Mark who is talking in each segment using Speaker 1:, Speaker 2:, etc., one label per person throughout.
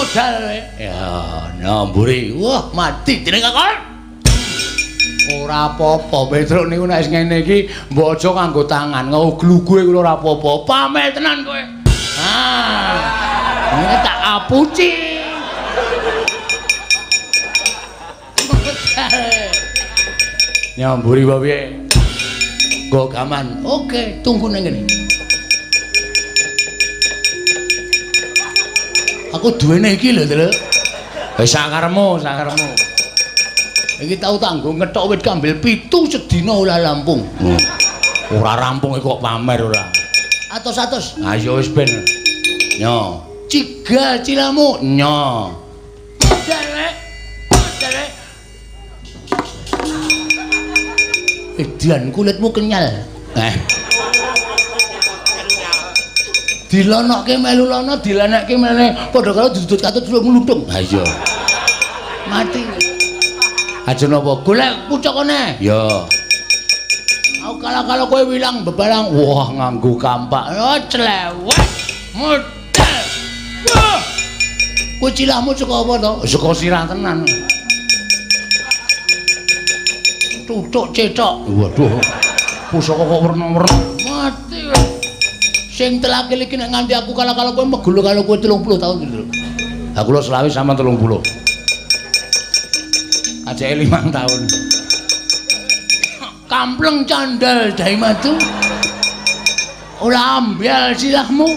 Speaker 1: Modal kowe. Ya, namburi. Wah, mati dening kakon. Ora apa-apa, Petruk niku nek wis ngene iki mbok aja nganggo tangan, nguglugue kuwi ora apa-apa. Pamel tenan kowe. Ah. Ini tak apuci. Nyamburi wae piye? Nggo gaman. Oke, tunggu nang kene. Aku duwene iki lho, Truk. Wis sakaremu, sakaremu. Iki tau tanggo ngethok wit kambil 7 sedina ora rampung. Ora rampung iki kok pamer ora. Atos-atos. Ayo wis ben. Nyo. Cigal cilamu. Nyo. Modal. Modal. Edan kulitmu kenyal. Eh. Dilonokke melu lono, dilenekke mene padha karo dudut katut mluntung. Ha iya. Mati. Aja napa golek pucukane. Ya. Aku kala-kala kowe wilang bebalang. Wah, nganggo kampak. Oh, clewek. Modal. Wah. Kowe cilahmu saka apa to? Saka sirah tenan. Tutuk cethok. Waduh. Pusaka kok werna-werna. Mati. Sing telakil iki nek nganti aku kala-kala kowe megulu karo kowe 30 tahun gitu. Ha kula selawe sampean 30. Ajeke 5 tahun. Kampleng candal dai madu. Ora ambyal silahmu.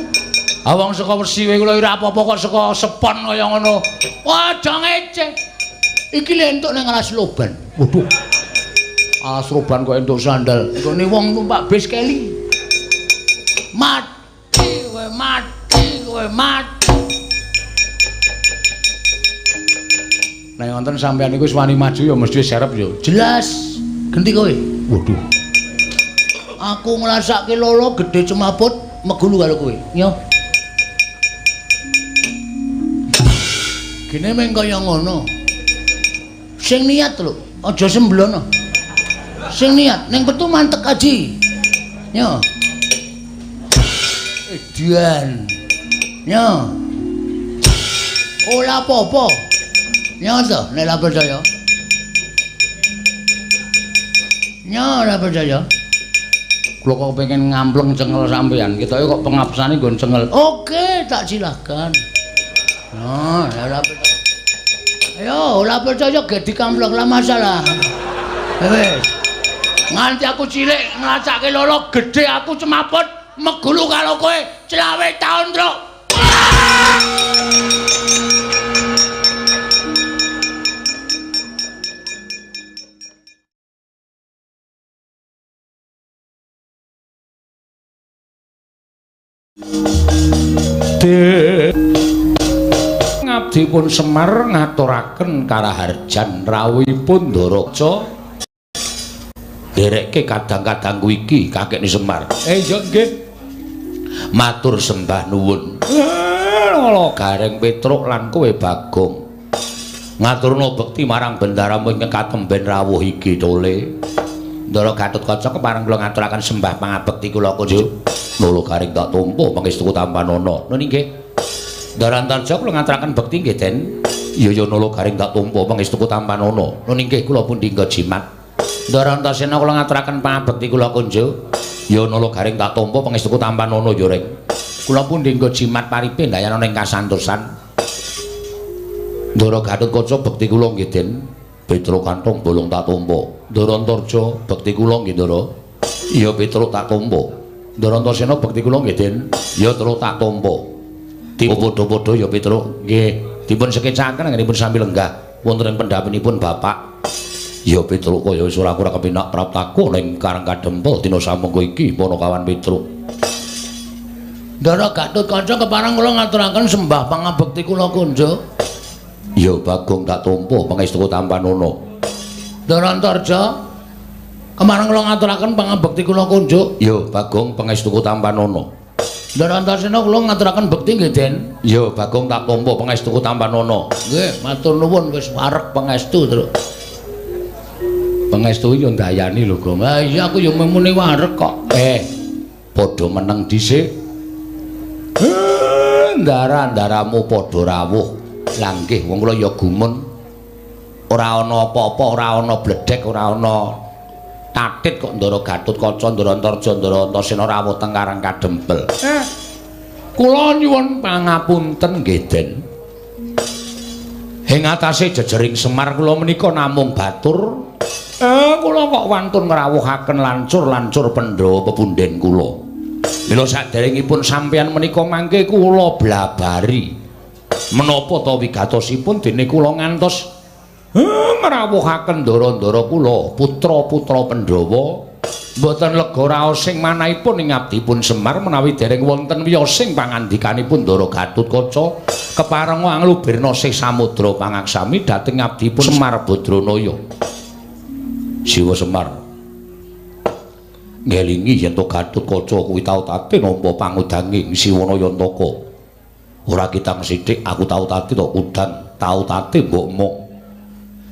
Speaker 1: Ha wong saka Resi kula ora apa-apa kok saka sepon kaya ngono. Wah, aja ngece. Iki lho entuk nang alas loban. Waduh. Alas roban kok entuk sandal. Nggone wong numpak bis keli. Mati kowe, mati kowe, mati. Nek wonten sampean niku wis wani maju ya mesti serep ya. Jelas. Genti kowe. Waduh. Aku ngrasake lolo gedhe cemaput megulu karo kowe. Nyo. Gene meng kaya ngono. Sing niat lho, aja semblono. Sing niat ning petu mantek aji. Nyo. Edian. Nyo. Ora apa-apa. Nyo to, nek ora percaya. Nyo ora percaya. Kula kok pengen ngampleng cengel sampean. Ketoke kok pengapsane nggon cengel. Oke, tak silahkan. Nah, ora percaya. Ayo, ora percaya ge dikampleng lah masalah. Wis. Nganti aku cilik ngrasake lolo gedhe aku cemaput megulu karo kowe 25 taun, Truk. Ngabdipun Semar ngaturaken karaharjan rawuhipun Ndaraja nderekke kadang-kadangku iki kakekne Semar. Iya nggih. Matur sembah nuwun. Lho Gareng Petruk lan kowe Bagong. Ngaturna bekti marang bendara ingkang katemben rawuh iki tole. Ndara Gatotkaca kepareng kula ngaturaken sembah pangabekti kula kunjuk. Lho Gareng tak tampa pangestu tampanana. Nun nggih. Ndara Antarja kula ngaturaken bekti nggih Den. Iya ya Nala Gareng tak tampa pangestu tampanana. Nun nggih kula pundi jimat. Ndara Antasena kula ngaturaken pangabekti kula kunjuk. Ya Nala Gareng tak tampa pangestuku tampanana ya Reng. Kula pundi jimat paripe ndayana ing kasantosan. Ndara Gatotkaca bekti kula nggih Den. Petruk kantong bolong tak tampa. Ndara Antarja bekti kula nggih Ndara. Iya Petruk tak tampa. Ndara Antasena bekti kula nggih Den. Ya Truk tak tampa. Dipadha-padha ya Petruk nggih. Dipun sekecaken anggenipun sami lenggah wonten ing pendhapinipun Bapak. Ya Petruk kaya wis ora kurang kepenak praptaku ning Karang Kadempel dina samengko iki Panakawan Petruk. Ndara Gatotkaca kepareng kula ngaturaken sembah pangabekti kula kunjuk. Ya Bagong tak tampa pangestuku tampanana. Ndara Antarja kepareng kula ngaturaken pangabekti kula kunjuk. Ya Bagong pangestuku tampanana. Ndara Antasena kula ngaturaken bekti nggih Den. Ya Bagong tak tampa pangestuku tampanana. Nggih, matur nuwun wis wareg pangestu, Truk. Pangestu yo ndayani lho, Gong. Ha iya aku yo muni wareg kok. Padha meneng dhisik. Ndara-ndaramu padha rawuh. Lah nggih wong kula ya gumun. Ora ana apa-apa, ora ana bledhek, ora ana tatit kok Ndara Gatotkaca, Ndara Antarja, Ndara Antasena rawuh teng Karang Kadempel. Kula nyuwun pangapunten nggih, Den. Ing atase jejering Semar kula menika namung batur. Kula kok wantun ngrawuhaken lancur-lancur Pandhawa pepunden kula. Mila saderengipun sampeyan menika mangke kula blabari. Menapa ta wigatosipun dene kula ngantos ngrawuhaken ndara-ndara kula, putra-putra Pandhawa mboten lega raos sing manahipun ing abdipun Semar menawi dereng wonten wiyosing pangandikanipun Ndara Gatotkaca keparenga anglubirna sih samudra pangaksami dhateng abdipun Semar Badranaya. Siwa Semar ngelingi yen to Gatotkaca kuwi tau tate nampa pangudange Siwana Yantaka. Ora kitang sithik aku tau tate to udan, tau tate mbok mok.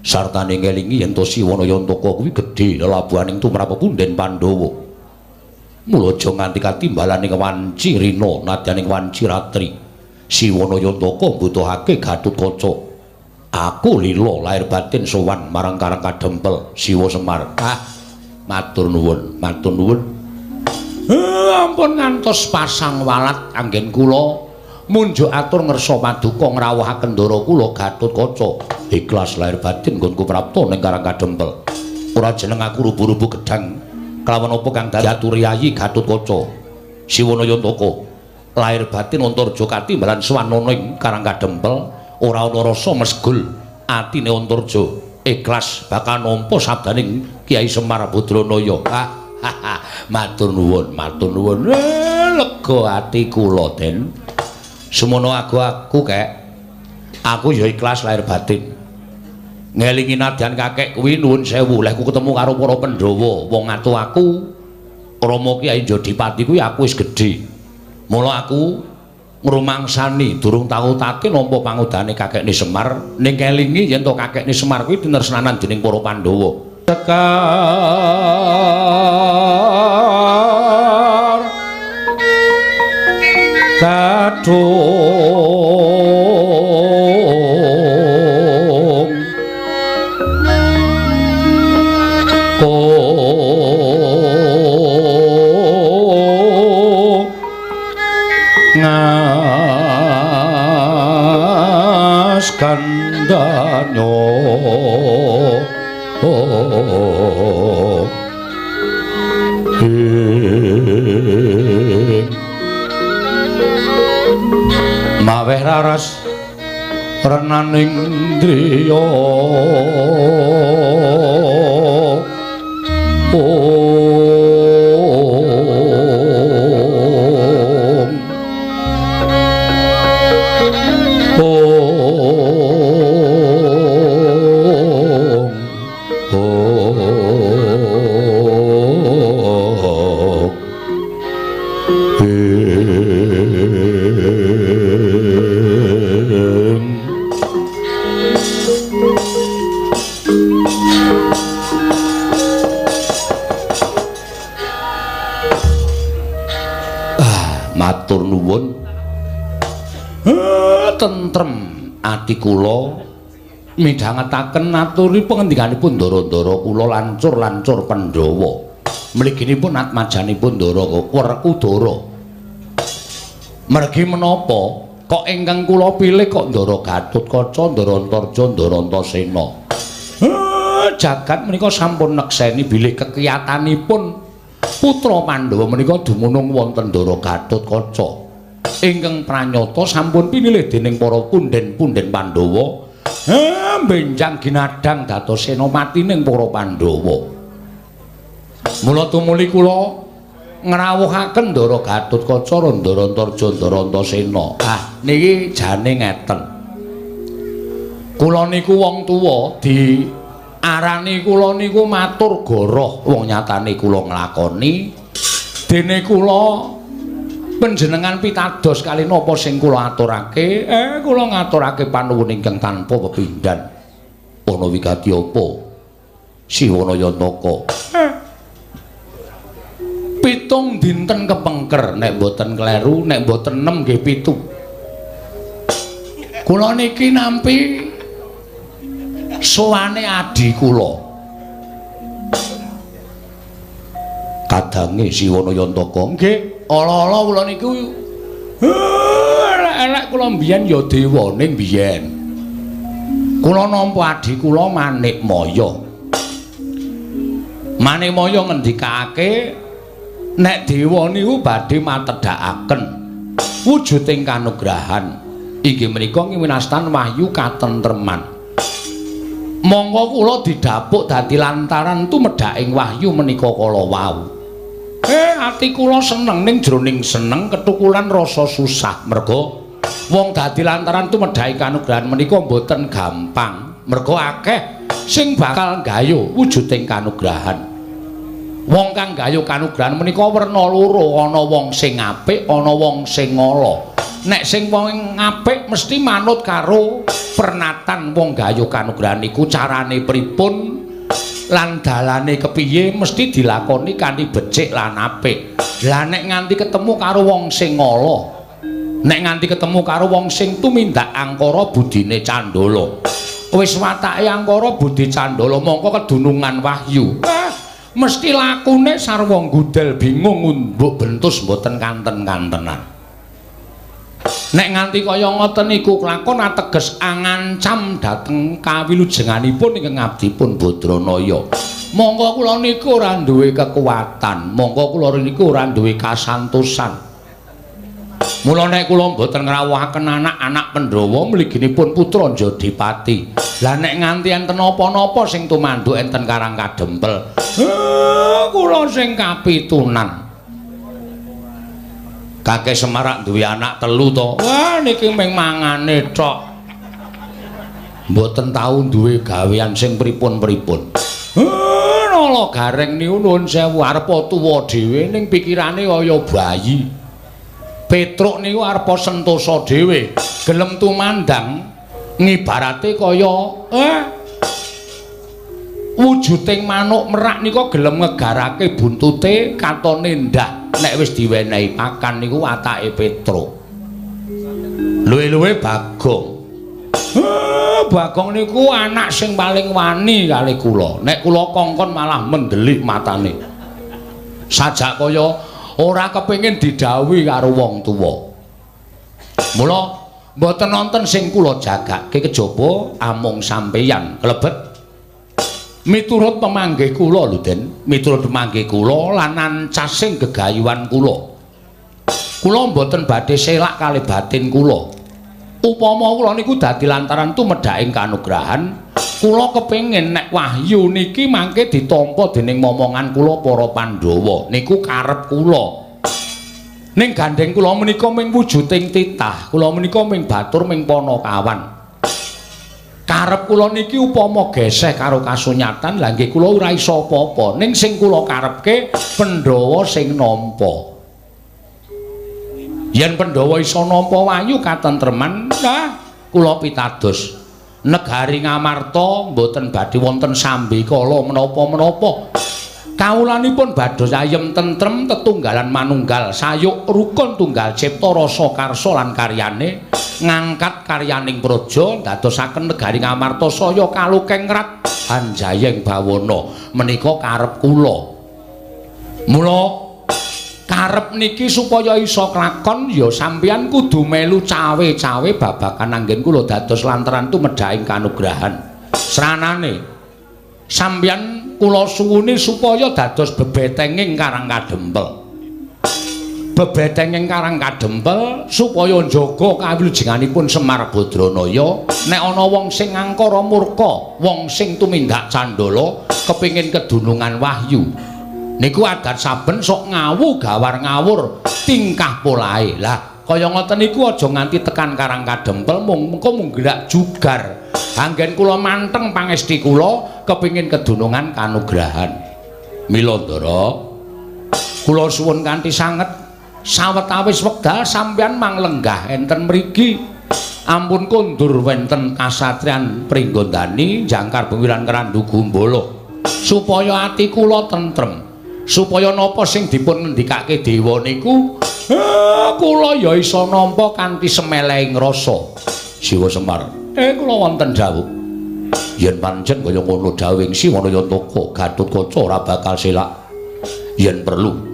Speaker 1: Sartane ngelingi yen to Siwana Yantaka kuwi gedhe lelabuhaning tumrap pepunden Pandhawa. Mula aja nganti katimbalaning wanci rina nadyaning wanci ratri. Siwana Yantaka mbutuhake Gatotkaca. Aku lila lahir batin sowan marang Karang Kadempel Siwa Semar. Ah, matur nuwun, matur nuwun. Ampun ngantos pasang walat anggen kula munjuk atur ngersa paduka ngrawuhaken ndara kula Gatotkaca. Ikhlas lahir batin nggonku prapta ning Karang Kadempel. Ora jeneng aku rubu-rubu gedhang kelawan apa kang diaturi Yayi Gatotkaca Siwana Yantaka. Lahir batin Antarja katimbalan swanana ing Karang Kadempel ora ana rasa mesgul atine Antarja. Ikhlas bakal nampa sabdaning Kyai Semar Badranaya. Matur nuwun, matur nuwun. Lega ati kula, Den. Semono aku kek. Aku ya ikhlas lahir batin. Ngelingi nadyan kakek kuwi nuwun sewu, lehku ketemu karo para Pandhawa, wong ngatu aku Rama Kyai Jodipati kuwi aku wis gedhe. Mula aku ngrumangsani durung tau take nampa pangudane kakekne Semar, ning kelingi yen to kakekne Semar kuwi tinresnanan dening para Pandhawa. Sekar kadung ngas kandanyo maweh raras renaning driya matur nuwun. Tentrem ati kula midhangetaken aturi pangendikanipun ndara-ndara kula lancur-lancur Pandhawa. Mliginipun atmajanipun Ndara Werkudara. Mergi menapa kok ingkang kula pilih kok Ndara Gatotkaca, Ndara Antarja, Ndara Antasena. Jagat menika sampun nekseni bilih kekiyatanipun putra Pandhawa menika dumunung wonten Ndara Gatotkaca. Ingkang pranyata sampun pinilih dening para punden-punden Pandhawa. Benjang ginadang dados senopatining para Pandhawa. Mula tumuli kula ngrawuhaken Ndara Gatotkaca, Ndara Antarja, Ndara Antasena. Ah, niki jane ngeten. Kula niku wong tuwa di arani kula niku matur goroh, wong nyatane kula nglakoni. Dene kula panjenengan pitados kali napa sing kula aturake? Kula ngaturake panuwun ingkang tanpa pepindhan. Ana wigati apa? Siwana Yantaka. 7 dinten kepengker, nek mboten kleru, nek mboten 6 nggih 7. Kula niki nampi sowane adhi kula. Kadange Siwana Yantaka. Nggih, ala-ala kula niku elek-elek kula mbiyen ya dewa ning biyen. Kula nampa adhi kula Manikmaya. Manikmaya ngendikake nek dewa niku badhe matedhakaken wujuding kanugrahan. Inggih menika ngiwinastan wahyu katentreman. Monggo kula didhapuk dadi lantaran tumedhaking wahyu menika kala wau. Ati kula seneng ning jroning seneng ketukulan rasa susah merga wong dadi lantaran tumedhake kanugrahan menika mboten gampang. Merga akeh sing bakal nggayuh wujuding kanugrahan. Wong kang nggayuh kanugrahan menika werna loro, ana wong sing apik, ana wong sing ala. Nek sing wong apik mesti manut karo pernatan wong gayuh kanugrahan iku carane pripun lan dalane kepiye mesti dilakoni kanthi becik lan apik. Lah nek nganti ketemu karo wong sing ala, nek nganti ketemu karo wong sing tumindak angkara budine candala, wis watake angkara budi candala mongko kedunungan wahyu. Mesti lakune sarwa nggudel bingung mbok bentus mboten kanten-kantenan. Nek nganti kaya ngoten niku kelakon ateges angancam dhateng kawilujenganipun ingkang abdipun Badranaya. Monggo kula niku ora duwe kekuatan, monggo kula niku ora duwe kasantosan. Mula nek kula mboten ngrawuhaken anak-anak Pandhawa mliginipun putra Jodipati. Lah nek nganti enten napa-napa sing tumanduk enten Karang Kadempel, kula sing kapitunan. Kakek Semarak duwe anak telu to. Wah niki mung mangane tok. Mboten tau duwe gawean sing pripun-pripun. Nala Gareng niku nuwun sewu arep tuwa dhewe ning pikirane kaya bayi. Petruk niku arep sentosa dhewe, gelem tumandang ngibarate kaya wujuding manuk merak nika gelem ngegarake buntute katone ndah. Nek wis diwenehi pakan niku watake Petruk. Luwe-luwe Bagong. Bagong niku anak sing paling wani kali kula. Nek kula kongkon malah mendelik matane. Sajak kaya ora kepengin didhawuhi karo wong tuwa. Mula mboten wonten sing kula jagake kejaba amung sampeyan klebet miturut pemanggih kula lho Den, miturut pemanggih kula lan ancasing gegayuhan kula. Kula mboten badhe selak kali batin kula. Upama kula niku dadi lantaran tumedhaking kanugrahan, kula kepengin nek wahyu niki mangke ditampa dening momongan kula para Pandhawa. Niku karep kula. Ning gandheng kula menika ming wujuding titah, kula menika ming batur ming panakawan. Karep kula niki upama geseh karo kasunyatan, lha nggih kula ora iso apa-apa. Ning sing kula karepke Pandhawa sing nampa. Yen Pandhawa iso nampa wahyu katentreman, nah kula pitados. Negari Ngamarta mboten badhe wonten sambekala menapa-menapa. Kawulanipun badhe ayem tentrem tetunggalan manunggal sayuk rukun tunggal cipta rasa karsa lan karyane ngangkat karyaning praja ndadosaken negari Ngamarta saya kalukengrat hanjayeng bawana. Menika karep kula. Mula karep niki supaya iso klakon ya sampeyan kudu melu cawe-cawe babagan anggen kula dados lantaran tumedhaking kanugrahan. Sranane sampeyan kula suwuni supaya dados bebetenging Karang Kadempel. Bebetenging Karang Kadempel supaya njaga kawilujenganipun Semar Badranaya. Nek ana wong sing angkara murka, wong sing tumindak candala kepengin kedunungan wahyu, niku adat saben sok ngawu gawar ngawur tingkah polahe. Lah kaya ngoten niku aja nganti tekan Karang Kadempel mung mengko mung gerak jugar. Anggen kula manteng pangesti kula kepingin kedunungan kanugrahan. Mila Ndara, kula suwun kanthi sanget sawetawis wekdal sampeyan manglenggah enten mriki. Ampun kondur wonten kasatriyan Pringgondani jangkar bengi lan Krandu Gumbala supaya ati kula tentrem. Supaya napa sing dipun ngendikake dewa niku kula ya iso nampa kanthi semelehing rasa. Siwa Semar. Kula wonten dawuh. Yen pancen kaya ngono dawuhing Siwa Nayantaka, Gatotkaca ora bakal selak. Yen perlu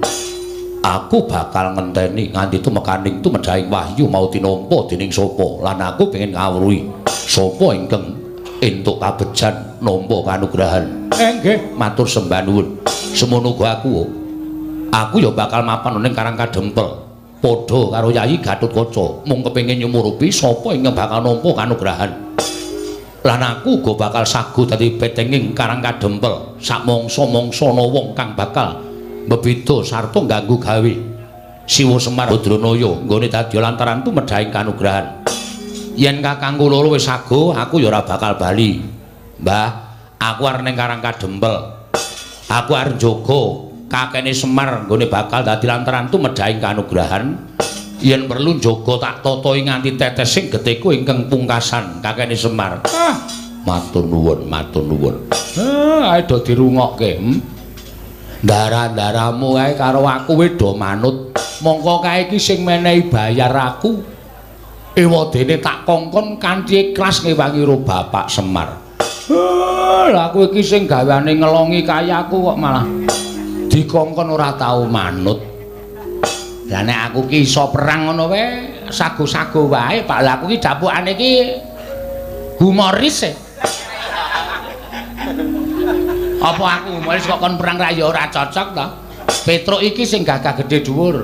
Speaker 1: aku bakal ngenteni nganti tumekaning tumedhaing wahyu mau tinampa dening sapa lan aku pengen ngawruhi sapa ingkang entuk kabejan nampa kanugrahan. Nggih, matur sembah nuwun. Semono uga aku ya bakal mapan ning Karang Kadempel. Padha karo Yayi Gatotkaca mung kepengin nyumurupi sapa ingkang bakal nampa kanugrahan. Lan aku uga bakal sagu dadi petenging Karang Kadempel sak mangsa-mangsa ana wong kang bakal mbebeda sarta ngganggu gawe Siwa Semar Badranaya nggone dadi lantaran tumedhaing kanugrahan. Yen kakangku loro wis sago, aku ya ora bakal bali. Mbah, aku arep ning Karang Kadempel. Aku arep njaga kakene Semar nggone bakal dadi lantaran tumedhaing kanugrahan. Yen perlu njaga tak tatahi nganti tetesing getihku ingkang pungkasan kakene Semar. Ah, matur nuwun, matur nuwun. Ae do dirungokke. Ndara-ndaramu kae karo aku wis do manut. Mongko kae iki sing menehi bayar aku. Ewadene tak kongkon kanthi ikhlas ngewangi ro Bapak Semar. Lah aku iki sing gaweane ngelongi kayaku kok malah dikongkon ora tau manut. Lah nek aku ki iso perang ngono wae, sago-sago wae, Pak. Lah aku ki dapukane iki humoris e. Apa aku humoris kok kon perang ra ya ora cocok to. Petruk iki sing gagah gedhe dhuwur.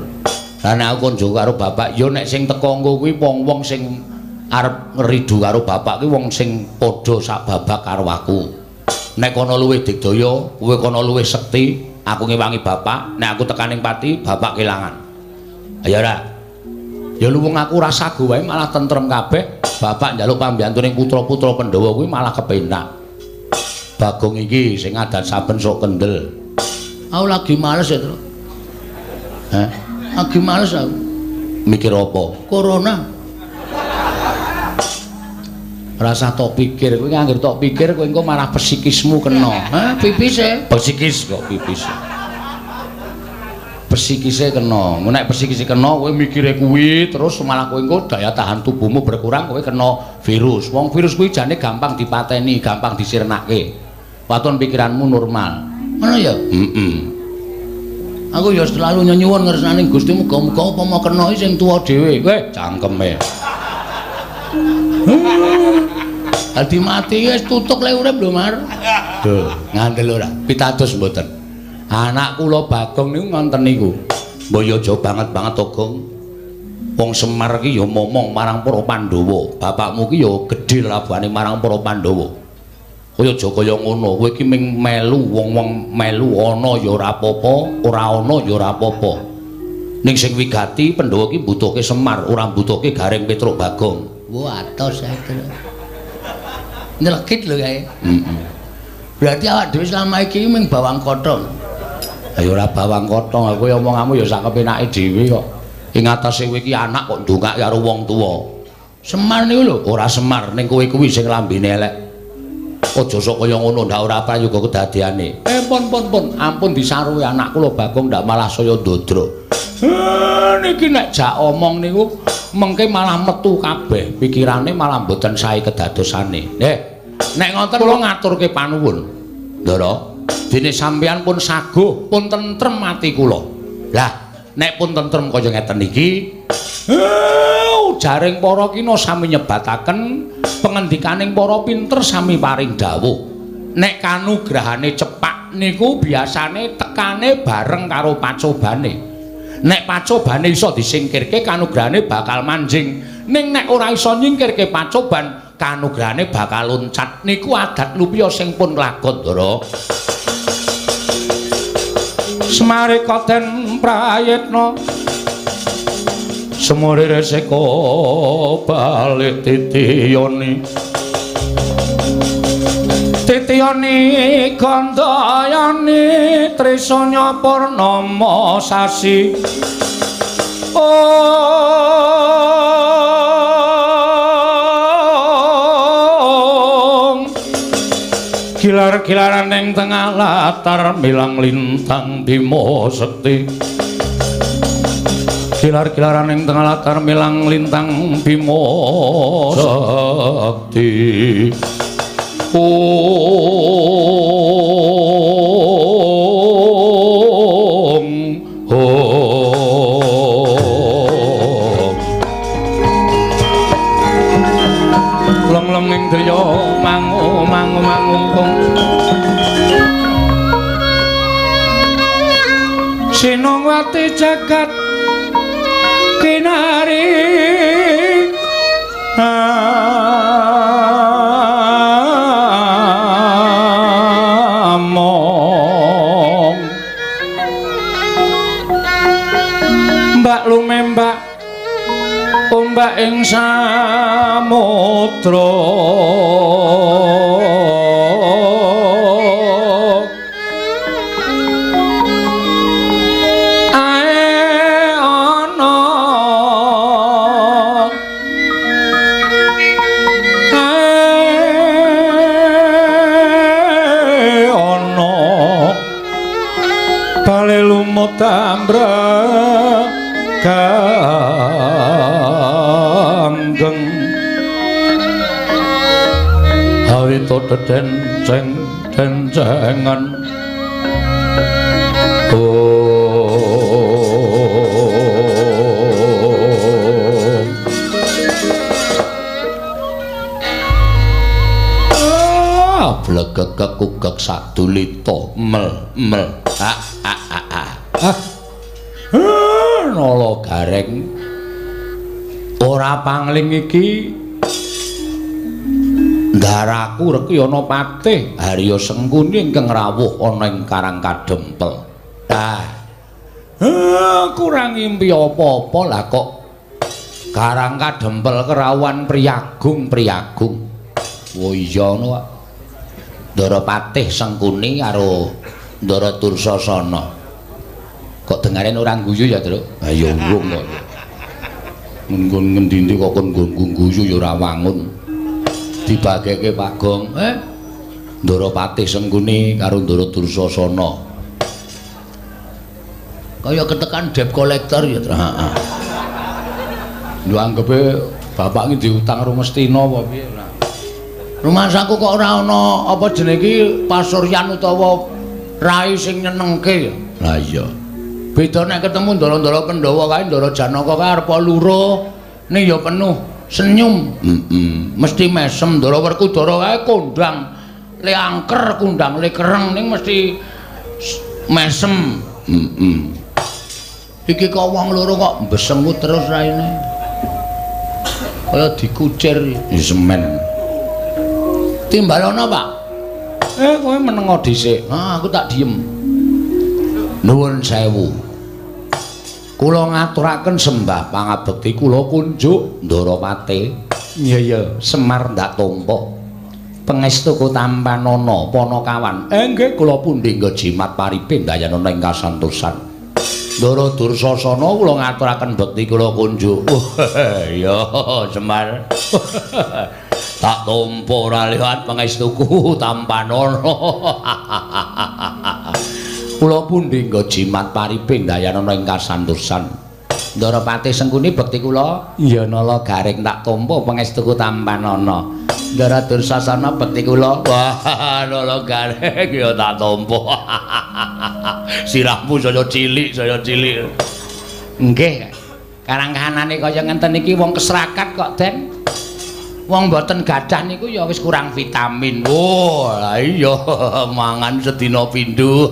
Speaker 1: Lah nek aku kon njogo karo bapak ya nek sing teko engko kuwi wong-wong sing arep ngridu karo bapak kuwi wong sing padha sak babak karo aku. Nek kono luwih digdaya, kowe kono luwih sekti, aku ngewangi bapak, nek aku tekaning pati, bapak kelangan. Ayo ora. Ya luwung aku ora sago wae malah tentrem kabeh. Bapak njaluk pambiyantu ning putra-putra Pandhawa kuwi malah kepenak. Bagong iki sing adat saben sok kendel. Aku lagi males ya, Tru. Hah? Lagi males aku. Mikir apa? Corona. Rasa tok pikir, kowe anggere tok pikir kowe engko malah psikismu kena. Hah, pipis e? Psikis kok pipis. Psikise kena. Nek psikise kena kowe mikire kuwi terus malah kowe engko daya tahan tubuhmu berkurang, kowe kena virus. Wong virus kuwi jane gampang dipateni, gampang disirnake. Waton pikiranmu normal. Ngono ya? Heeh. Aku ya selalu nyuwun ngersane Gusti muga-muga upama kena iki sing tuwa dhewe. Weh, cangkeme. Dadi mati wis tutuk le urip lho, Mar. Duh, ngandel ora? Pitados mboten. Anak kula Bagong niku ngonten niku. Mbok ya aja banget-banget to, Gong. Wong Semar ki ya momong marang para Pandhawa. Bapakmu ki ya gedhe labuhane marang para Pandhawa. Kowe aja kaya ngono, kowe iki ming melu wong-wong melu ana ya ora apa-apa, ora ana ya ora apa-apa. Ning sing wigati Pandhawa ki mbutuhke Semar, ora mbutuhke Gareng Petruk Bagong.
Speaker 2: Wah, atos ae terus. Nyelekit lho kae.
Speaker 1: Heeh.
Speaker 2: Berarti awak dhewe selama iki ming bawang kothong.
Speaker 1: Ayo ora bawang kothong, aku ya omonganmu ya sak kepenake dhewe kok. Ing atase kowe iki anak kok ndongake karo wong tuwa.
Speaker 2: Semar niku lho,
Speaker 1: ora Semar ning kowe kuwi sing lambene elek. Aja sok kaya ngono, ndak ora prayoga kedadeane. Pun pun pun, ampun disaruhi anak kula Bagong ndak malah saya ndodro. Niki nek jak omong niku mengke malah metu kabeh, pikirane malah mboten sae kedadosane. Nek ngoten kula ngaturke panuwun. Ndara, dene sampeyan pun saguh, pun tentrem ati kula. Lah, nek pun tentrem kaya ngeten iki, ujaring para kina sami nyebataken pengendikaning para pinter sami paring dawuh. Nek kanugrahane cepak niku biasane tekane bareng karo pacobane. Nek pacobane iso disingkirke kanugrahane bakal manjing. Ning nek ora iso nyingkirke pacoban, kanugrahane bakal loncat. Niku adat lupiya sing pun lagon, Ndara. Semarika den prayitna semure reseka balik titiyoni titiyoni gandayani trisanya purnama sasi. Ong gilar-gilaran ing tengah latar milang lintang Bima Sekti. Kilar-kilaran ing tengah latar milang lintang Bima Sakti. Om Om Lem-lem ing driya mangu mangu mangungkung Sinongwati jagat kinari among Mbak lumembak ombak ing samudra tambra ganggeng awito deden ceng dencengan oh blegek kekugek sadulita mel mel a a a a. Ah, nala gareng ora pangling iki ndaraku reki ana patih Harya Sengkuni ingkang rawuh ana ing Karang Kadempel. Ah, kurang ngimpi apa-apa lah kok Karang Kadempel kerawuhan priyagung-priyagung. Oh iya ngono kok. Ndara Patih Sengkuni karo Ndara Dursasana. Kok dengaren ora guyu ya, Truk? Ha ya urung kok. Nggon ngendi-endi kok kon nggon guyu ya ora wangun. Dibageke Pak Gong, Ndara Patih Sengkuni karo Ndara Dursasana. Kaya ketekan debt collector ya, Truk. Heeh. Lho anggepe bapak iki diutang karo Mestina apa piye ora? Rumasaku kok ora ana apa jenenge iki pasuryan utawa rai sing nyenengke ya. Lah iya. Beda nek ketemu ndara-ndara Pandhawa kae, Ndara Janaka kae arep loro ning ya penuh senyum. Mesti mesem. Ndara Werkudara kae kondang le angker, kondang le kereng ning mesti mesem. Iki kok wong loro kok mbesengut terus raine. Kaya dikucir semen. Timbalono, Pak. Kowe menengo dhisik. Ah, aku tak diem. Nuwun sewu. Kula ngaturaken sembah pangabekti kula kunjuk Ndara Patih. Iya iya, Semar ndak tampa. Pangestuku tampanana Panakawan. Nggih kula pundi nggo jimat paripe ndayanana ing kasantosan. Ndara Dursasana kula ngaturaken bekti kula kunjuk. Ya Semar. Tak tampa ora liwat pangestuku tampanana. Kula pundi nggo jimat paripe ndayanana ing kasantosan. Ndara Patih Sengkuni bekti kula. Ya nala garing tak tampa pangestuku tampanana. Ndara Dursasana bekti kula. Wah, nala garing ya tak tampa. Sirahmu saya cilik, saya cilik. Nggih. Karang kahanane kaya ngenten iki wong kesrakat kok, Den. Wong mboten gadah niku ya wis kurang vitamin. Oh, lah iya mangan sedina pindho.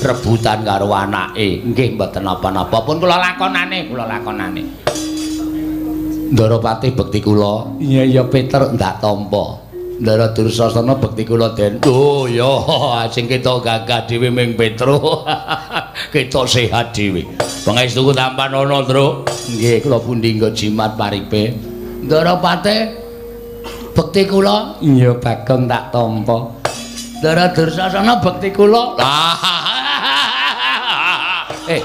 Speaker 1: Rebutan karo anake. Nggih mboten napa-napa pun kula lakonane, kula lakonane. Ndara Patih bekti kula. Iya iya Peter ndak tampa. Ndara Dursasana bekti kula, Den. Oh ya, sing ketok gagah dhewe ming Petro. Ketok sehat dhewe. Pangestuku tampanana, Truk. Nggih, kula pundi nggo jimat paripe. Ndara Patih bekti kula. Iya Bagong tak tampa. Ndara Dursasana bekti kula. Kowe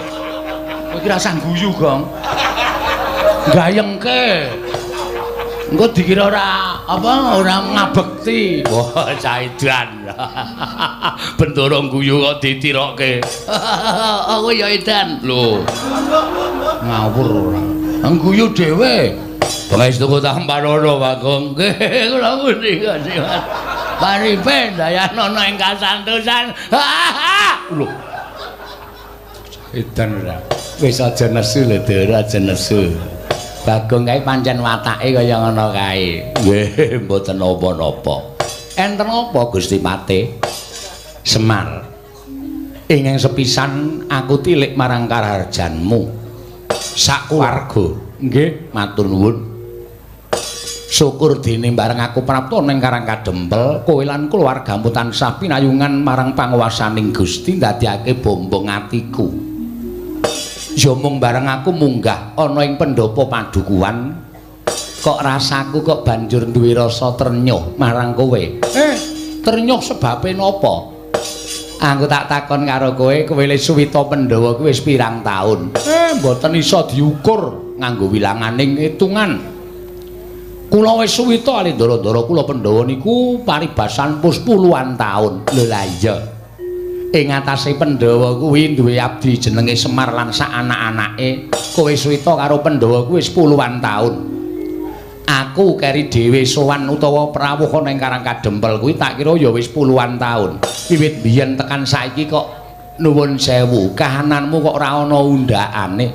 Speaker 1: iki rasah guyu, Gong. Gayengke. Engko dikira ora apa ora ngabekti. Wah, caidan. Bendara guyu kok ditirokke.
Speaker 2: Aku ya edan.
Speaker 1: Lho. Ngawur ora. Ngguyu dhewe. Pangestu tampanana Bagong.
Speaker 2: Nggih, kula pundi Gusti Mas. Paripe dayanana ing kasantosan.
Speaker 1: Lho. Edan ora. Wis aja nesu lho, Ndara, aja nesu.
Speaker 2: Bagong kae pancen watake kaya ngono kae.
Speaker 1: Nggih, mboten napa-napa.
Speaker 2: Enten apa Gusti Patih?
Speaker 1: Semar. Ingkang sepisan aku tilik marang karaharjanmu. Sak keluarga. Nggih, matur nuwun. Syukur dene bareng aku prapta ning Karang Kadempel, kowe lan keluargamu tansah pinayungan marang panguwasaning Gusti ndadekake bombong atiku. Ya mung bareng aku munggah ana ing pendhapa padukuhan, kok rasaku kok banjur duwe rasa trenyuh marang kowe. Trenyuh sebabe napa?
Speaker 2: Aku tak takon karo kowe, kowe le suwita Pandhawa kuwi wis pirang taun?
Speaker 1: Mboten iso diukur nganggo wilanganing hitungan. Kula wis suwita ali ndara-ndara kula Pandhawa niku paribasan pus puluhan taun.
Speaker 2: Lho lah iya. Ing atase Pandhawa kuwi duwe abdi jenenge Semar lan sak anak-anake. Kowe suwita karo Pandhawa kuwi wis puluhan taun. Aku keri dhewe sowan utawa prawuh ana ing Karang Kadempel kuwi tak kira ya wis puluhan taun. Wiwit biyen tekan saiki kok nuwun sewu, kahananmu kok ora ana undhakane.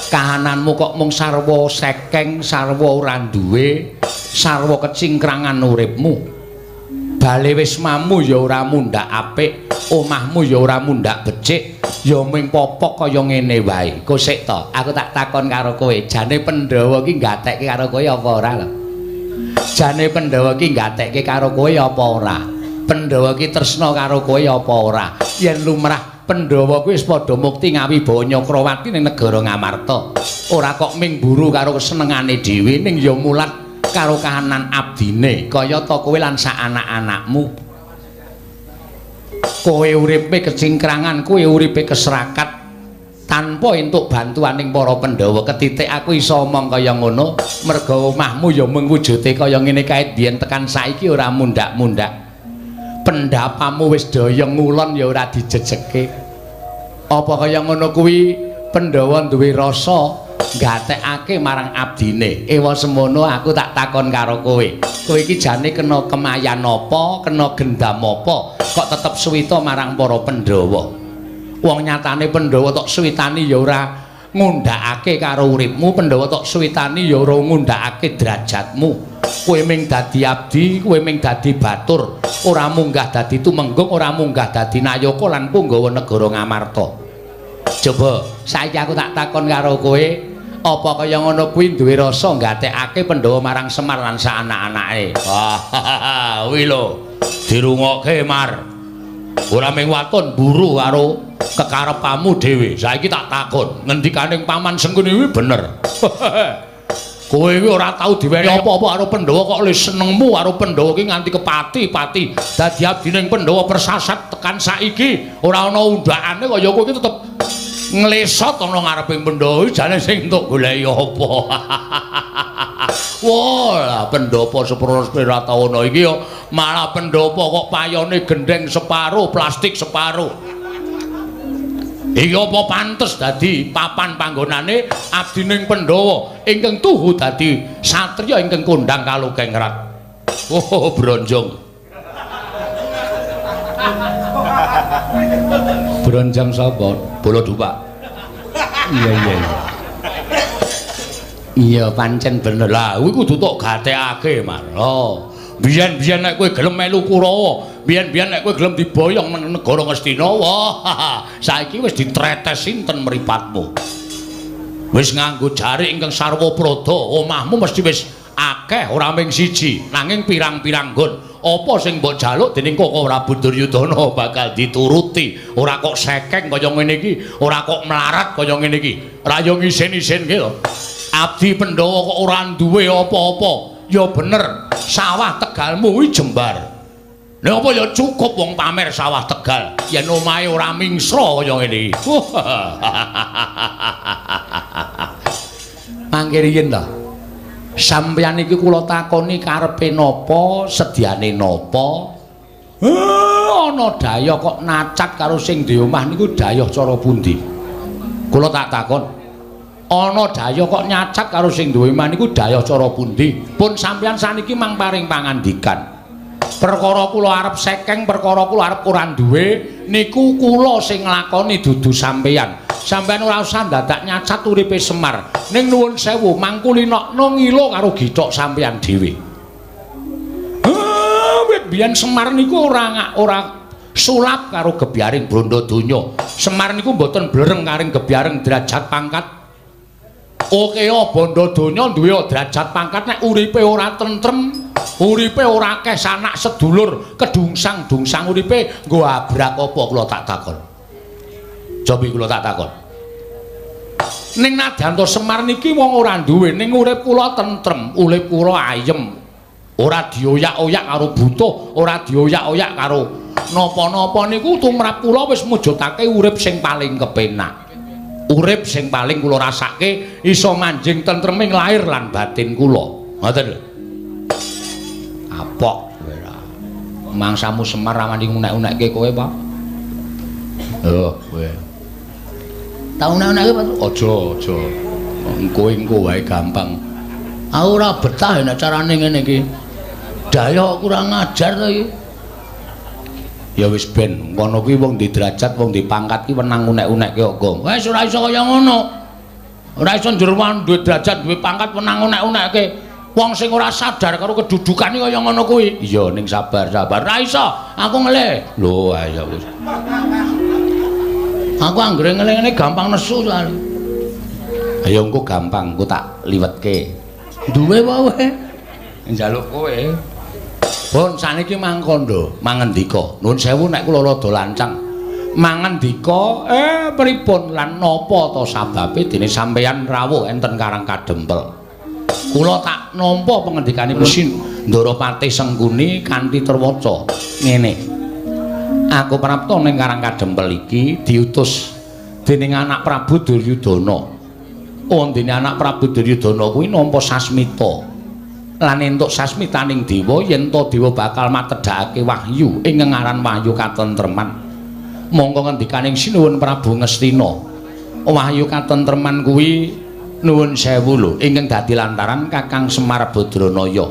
Speaker 2: Kahananmu kok mung sarwa sekeng, sarwa ora duwe, sarwa kecingkrangan uripmu. Bale wismamu ya ora mundhak apik, omahmu ya ora mundhak becik, ya mung popok kaya ngene wae. Kosek to, aku tak takon karo kowe, jane Pandhawa ki gatekke karo kowe apa ora lho? Jane Pandhawa ki gatekke karo kowe apa ora? Pandhawa ki tresna karo kowe apa ora? Yen lumrah Pandhawa kuwi wis padha mukti ngawibawa Nyakrawati ning negara Ngamarta. Ora kok ming buru karo kesenengane dhewe, ning ya mulat karo kahanan abdine kaya ta kowe lan sak anak-anakmu. Kowe uripe kecingkrangan, kowe uripe keserakat tanpa entuk bantuaning para Pandhawa. Ketitik aku iso omong kaya ngono merga omahmu ya mung wujude kaya ngene kae biyen tekan saiki ora mundhak-mundhak. Pendapamu wis daya ngulon ya ora dijejeke. Apa kaya ngono kuwi Pandhawa duwe rasa gatekake marang abdine. Ewa semono aku tak takon karo kowe. Kowe iki jane kena kemayan apa, kena gendam apa, kok tetep suwita marang para Pandhawa? Wong nyatane Pandhawa tok suwitani ya ora ngundhakake karo uripmu, Pandhawa tok suwitani ya ora ngundhakake derajatmu. Kowe ming dadi abdi, kowe ming dadi batur, ora munggah dadi tumenggung, ora munggah dadi nayaka lan punggawa negara Ngamarta. Coba saiki aku tak takon karo kowe, apa kaya ngono kuwi duwe rasa gatekake Pandhawa marang Semar lan sak anak-anake? Wah, kuwi lho dirungokke Mar. Ora ming waton buru karo kekarepanmu dhewe. Saiki tak takon, ngendikaning Paman Sengkuni kuwi bener. Kowe iki ora tau diwenehi apa-apa karo Pandhawa kok le senengmu karo Pandhawa iki nganti kepati-pati. Dadi abdining Pandhawa persasat tekan saiki ora ana undhakane kaya kowe iki tetep nglesot ana ngareping Pandhawa iki jane sing entuk goleki apa. Wah, lah pendhapa seprono sepiratawana iki ya malah pendhapa kok payone gendheng separo, plastik separo. Iki apa pantes dadi papan panggonane abdining Pandhawa ingkang tuhu dadi satriya ingkang kondhang kalukengrat. Oh, bronjong. Bronjong sapa? Bala Dupak. Iya iya. Iya pancen bener.
Speaker 1: Lah kuwi kudu tok gatekake, Mar. Oh. Biyen-biyen nek kowe gelem melu Kurawa, biyen-biyen nek kowe gelem diboyong nang negara Ngastina, wah, saiki wis ditretes sinten mripatmu. Wis nganggo jarik ingkang sarwa prada, omahmu mesti wis akeh ora ming siji, nanging pirang-pirang nggon. Apa sing mbok jaluk dening Koko Prabu Duryudana bakal dituruti. Ora kok sekeng kaya ngene iki, ora kok melarat kaya ngene iki. Ra yo ngisin-isinke lho. Abdi Pandhawa kok ora duwe apa-apa. Ya bener, sawah Tegalmu kuwi jembar. Lha apa ya cukup wong pamer sawah Tegal yen omahe ora mingsra kaya ngene iki.
Speaker 2: Mangke riyin to. Sampeyan iki kula takoni karepe napa, sediane napa? Ana dayah kok nacat karo sing duwe omah niku dayah cara pundi? Kula tak takon. Ana dayah kok nyacat karo sing duwe omah niku dayah cara pundi? Pun sampeyan saniki mang paring pangandikan. Perkara kula arep sekeng, perkara kula arep ora duwe niku kula sing nglakoni dudu sampeyan. Sampeyan ora usah dadak nyacat uripe Semar. Ning nuwun sewu mangkulinokno ngilo karo githok sampeyan dhewe. Wit biyen Semar niku ora sulap karo gebyaring bondo donya. Semar niku mboten blereng karing gebyaring derajat pangkat. Oke, bondo donya duwe derajat pangkat nek uripe ora tentrem, uripe ora akeh sanak sedulur, kedungsang-dungsang uripe nggo abrak apa kula tak takon. Cobi kula tak takon. Ning nadyan to Semar niki wong ora duwe, ning urip kula tentrem, urip kula ayem. Ora dioyak-oyak karo butuh, ora dioyak-oyak karo napa-napa niku tumrap kula wis mujudake urip sing paling kepenak. Urip sing paling kula rasake iso manjing tentreming lahir lan batin kula. Ngoten lho. Apok kowe ora. Mangsamu Semar ra wani unek-unekke kowe, Pak. Oh, kowe. Ta unek-unekke, Pak? Aja, aja. Engko engko wae gampang. Aku ora betah nek carane ngene iki. Daya kurang ajar to iki. Ya wis ben, ngono kuwi wong di derajat, wong di pangkat ki wenang unek-unekke kok, Gong. Wis ora iso kaya ngono. Ora iso njerwan duwe derajat, duwe pangkat wenang unek-unekke. Wong sing ora sadar karo kedudukan iki kaya ngono kuwi. Iya, ning sabar, sabar. Ora iso, aku ngelih. Lho, ayo wis. Aku anggere ngelih ngene gampang nesu soalé. Ayo engko gampang, engko tak liwetke. Duwe wae kowe. Njaluk kowe. Pun saniki mangkondo, mangendika. Nuwun sewu nek kula rada lancang. Mangendika, pripun lan napa ta sababe dene sampeyan rawuh enten Karang Kadempel? Kula tak nampa pangendikanipun Ndara Patih Sengkuni kanthi terwaca ngene. Aku prapta ning Karang Kadempel iki diutus dening anak Prabu Duryudana. Wondene anak Prabu Duryudana kuwi nampa sasmita. Lan entuk sasmitaning dewa yen ta dewa bakal matedhakake wahyu ing ngaran wahyu katentreman. Mongko ngendikaning Sinuwun Prabu Ngastina, wahyu katentreman kuwi nuwun sewu lho ingkang dadi lantaran Kakang Semar Badranaya.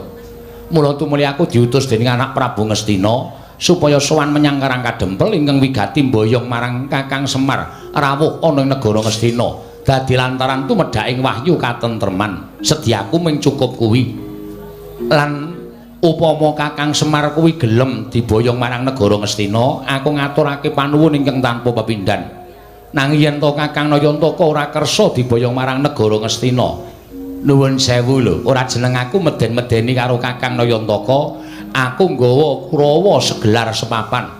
Speaker 2: Mula tumuli aku diutus dening anak Prabu Ngastina supaya sowan menyang Karang Kadempel ingkang wigati mboyong marang Kakang Semar rawuh ana ing negara Ngastina. Dadi lantaran tumedhaking wahyu katentreman. Sediaku mung cukup kuwi. Lan upama Kakang Semar kuwi gelem diboyong marang negara Ngastina, aku ngaturake panuwun ingkang tanpa pepindhan. Nanging yen to Kakang Nayantaka ora kersa diboyong marang negara Ngastina, nuwun sewu lho, ora jeneng aku meden-medeni karo Kakang Nayantaka, aku nggawa Kurawa segelar sepapan.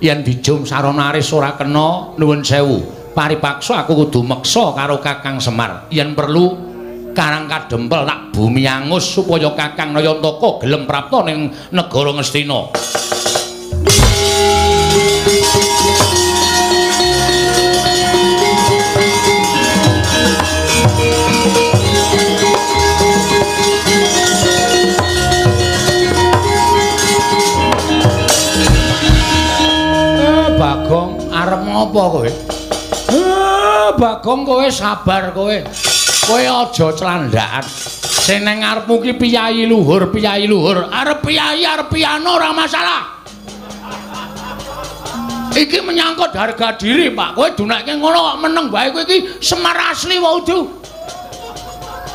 Speaker 2: Yen dijum sarana aris ora kena, nuwun sewu, paripaksa aku kudu meksa karo Kakang Semar. Yen perlu Karang Kadempel tak bumi angus supaya Kakang Nayantaka gelem prapta ning negara Ngastina. Bagong arep ngopo kowe? Bagong kowe sabar kowe. Kowe aja clandhakan. Sing nang ngarepmu ki piyayi luhur, piyayi luhur. Arep piyayi, arep piano ora masalah. Iki menyangkut harga diri, Pak. Kowe dunekke ngono kok meneng wae kowe iki Semar asli wae udu.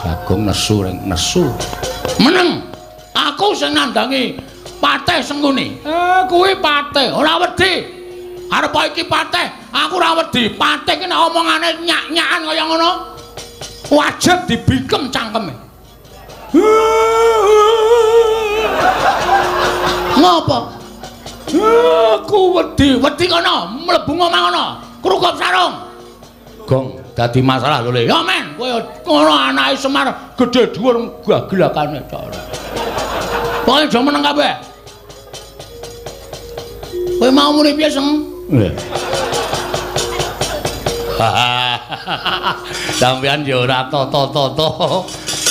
Speaker 2: Bagong nesu reng nesu. Meneng. Aku sing nandangi Patih Sengkuni. Kuwi patih, ora wedi. Arep iki patih, aku ora wedi. Patih ki nek omongane nyak-nyakan kaya ngono. Wajib dibikem cangkeme. Ngopo? Aku wedi, wedi kono, mlebu omah kono, krukup sarung. Gong, dadi masalah lho Le. Ya men, kowe ngono anake Semar gedhe dhuwur gagelakane tok. Pokoke aja meneng kabeh. Kowe mau muni piye, Seng? Sampeyan ya ora tata-tata.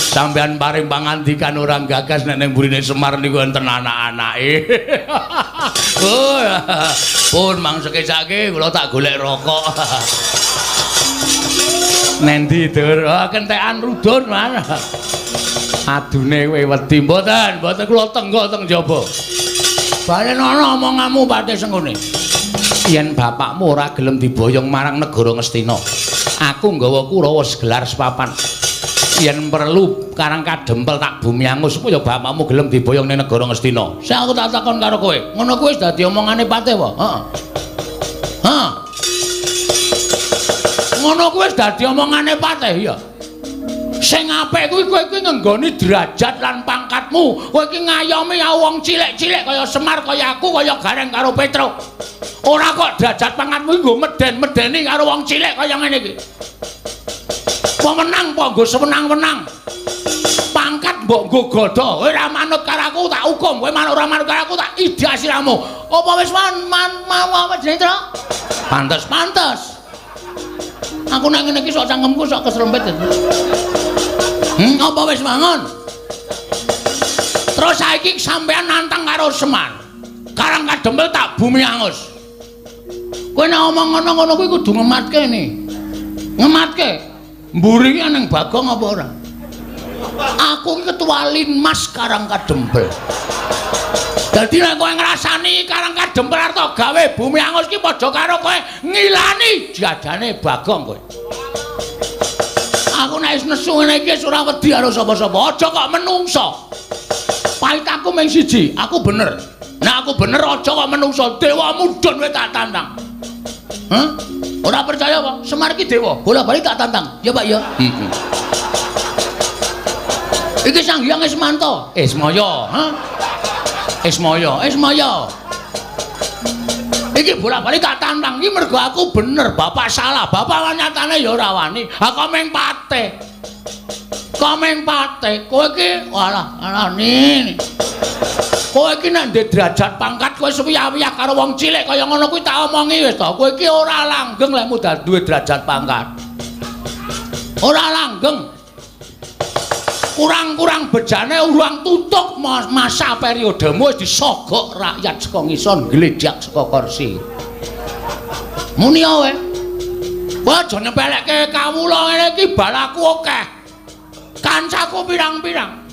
Speaker 1: Sampeyan paring pangandikan ora gagas nek ning burine Semar niku enten anak-anake. Oh, pun mangsekesake kula tak golek rokok. Nendi, Dur? Oh, kentekan rudun, man. Adune kowe wedi mboten, mboten kula tenggok teng jaba. Balen ana omonganmu Patih Sengkuni. Yen bapakmu ora gelem diboyong marang negara Ngastina, aku nggawa Kurawa segelar sepapan. Yen perlu Karang Kadempel tak bumi angus supaya bapakmu gelem diboyong ning negara Ngastina. Sing aku tak takon karo kowe, ngono kuwi wis dadi omongane Patih apa? Heeh. Heeh. Ngono kuwi wis dadi omongane Patih ya. Sing apik kuwi kowe kuwi ngenggoni derajat lan pangkatmu. Kowe iki ngayomi wong cilik-cilik kaya Semar, kaya aku, kaya Gareng karo Petruk. Ora kok derajat pangkatmu iki nggo meden-medeni karo wong cilik kaya ngene iki. Pemenang apa nggo sewenang-wenang. Pangkat mbok nggo godha. Kowe ora manut karo aku tak hukum, kowe ora manut karo aku tak idak siramu. Apa wis man mau apa jenenge, Truk? Pantes, pantes. Aku nek ngene iki sok cangkemku sok keserempet. Apa wis mangun? Terus saiki sampean nantang karo Semar. Karang Kadempel tak bumi angus. Kowe nek omong ngono-ngono kuwi kudu ngematke ne. Ngematke. Mburi ki nang Bagong apa ora? Aku iki ketua Linmas Karang Kadempel. Dadi nek kowe ngrasani Karang Kadempel arep gawe bumi angus ki padha karo kowe ngilani jadane Bagong kowe. Aku nek wis nesu ngene iki wis ora wedi karo sapa-sapa. Aja kok menungso. Pahit aku mung siji, aku bener. Nek aku bener aja kok menungso, dewa mudhun kowe tak tantang. Hah? Ora percaya apa? Semar iki dewa, bola-bali tak tantang. Ya Pak ya. Heeh. Iki Sang Hyang Ismanto. Ismaya, ha? Ismaya, Ismaya. Iki bola-bali tak tantang iki mergo aku bener, bapak salah. Bapak nyatane ya ora wani. Ha kok meng patih. Kok meng patih. Kowe iki walah, alane. Kowe iki nek ndek derajat pangkat kowe suwiyah-wiyah karo wong cilik kaya ngono kuwi tak omongi wis to. Kowe iki ora langgeng lek mudal duwe derajat pangkat. Ora langgeng. Kurang-kurang bejane urang tutuk masa periodemu wis disogok rakyat saka ngisor ngledhak saka kursi. Muni kowe. Kowe aja nyepelekke kawula ngene iki balaku akeh. Kancaku pirang-pirang.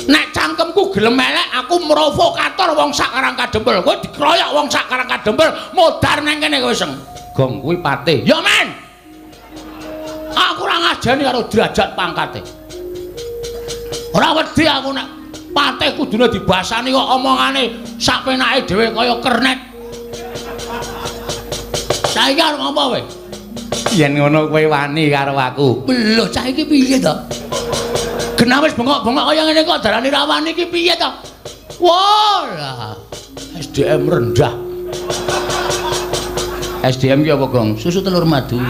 Speaker 1: Nek cangkemku gelem elek aku provokator wong sak Karang Kadempel. Kowe dikroyok wong sak Karang Kadempel modar nang kene kowe seng. Gong kuwi patih. Ya men. Aku ora ngajeni karo derajat pangkate. Ora wedi aku nek patih kudune dibasani kok omongane sak penake dhewe kaya kernet. Saiki arep ngopo kowe? Yen ngono kowe wani karo aku. Lho cah iki piye to? Genah wis bengok-bengok kaya ngene kok darani ra wani iki piye to? Wah, lah SDM rendah. SDM ki apa, Gong? Susu telur madu.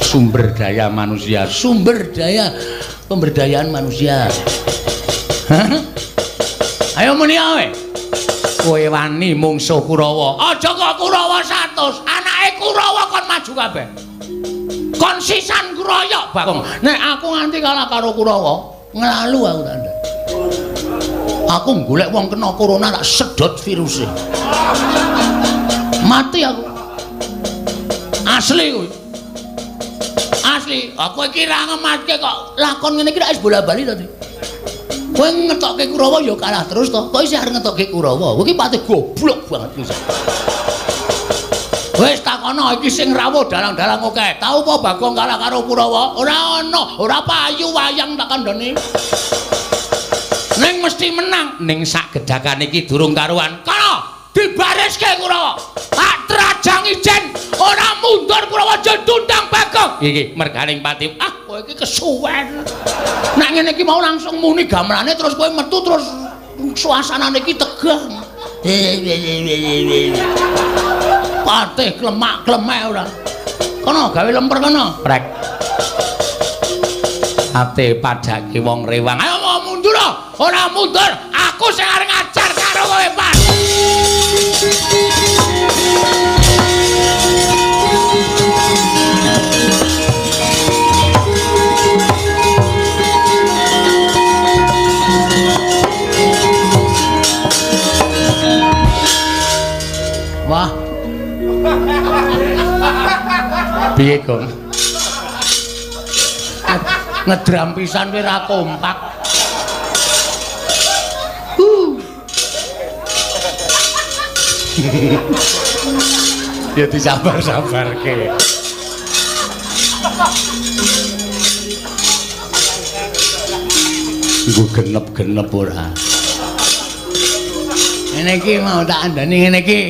Speaker 1: Sumber daya manusia, sumber daya pemberdayaan manusia. Hah? Ayo muni ae. Kowe wani mungsuh Kurawa. Aja kok Kurawa 100, anake Kurawa kon maju kabeh. Kon sisan kroyok Bagong. Nek aku nganti kalah karo Kurawa, nglalu aku tandha. Aku golek wong kena corona tak sedot viruse. Mati aku. Asli kuwi. Asli, aku iki ra ngematke kok lakon ngene iki rak wis bola-bali to. Kowe ngetokke Kurawa ya kalah terus to. Kok isih arep ngetokke Kurawa? Kowe iki patih goblok banget wis. Wis takono iki sing rawuh dalang-dalang akeh. Tau apa Bagong kalah karo Kurawa? Ora ana, ora payu wayang tak kandhani. Ning mesti menang. Ning sak gedhakan iki durung karuan. Kono dibariske Kurawa. Tak trajang ijen ora mundur Kurawa jendundang Bagong. Iki merganing pati. Ah, kowe iki kesuwen. Nek ngene iki mau langsung muni gamelane terus kowe metu terus suasanane iki tegang. Patih klemak-klemek ora. Kono gawe lemper kono. Prek. Ate padake wong rewang. Ayo mau mundur. Ora mundur, aku sing arep ngajar karo kowe, Pak.
Speaker 2: Piye, Gong? Ngedram pisan kowe ora kompak. Ya disabar-sabarke. Nggo genep-genep ora. Ngene iki mau tak andani ngene iki.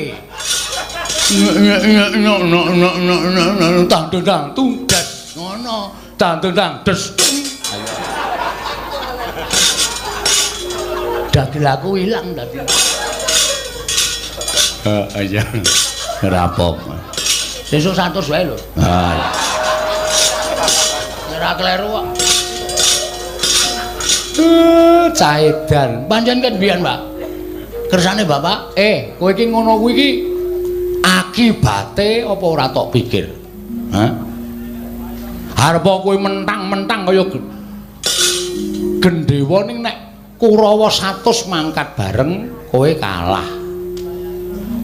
Speaker 2: Tang tang tung des ngono. Tang tang des. Dagel aku ilang dadi. Heeh iya. Ora apa-apa. Sesuk 100 wae lho. Ha. Ora kleru kok. Caedan. Pancen kan biyen, Pak. Kersane Bapak, kowe iki ngono kuwi iki akibate apa ora tok pikir? Hah? Arep kowe mentang-mentang kaya gendhewa ning nek Kurawa 100 mangkat bareng kowe kalah.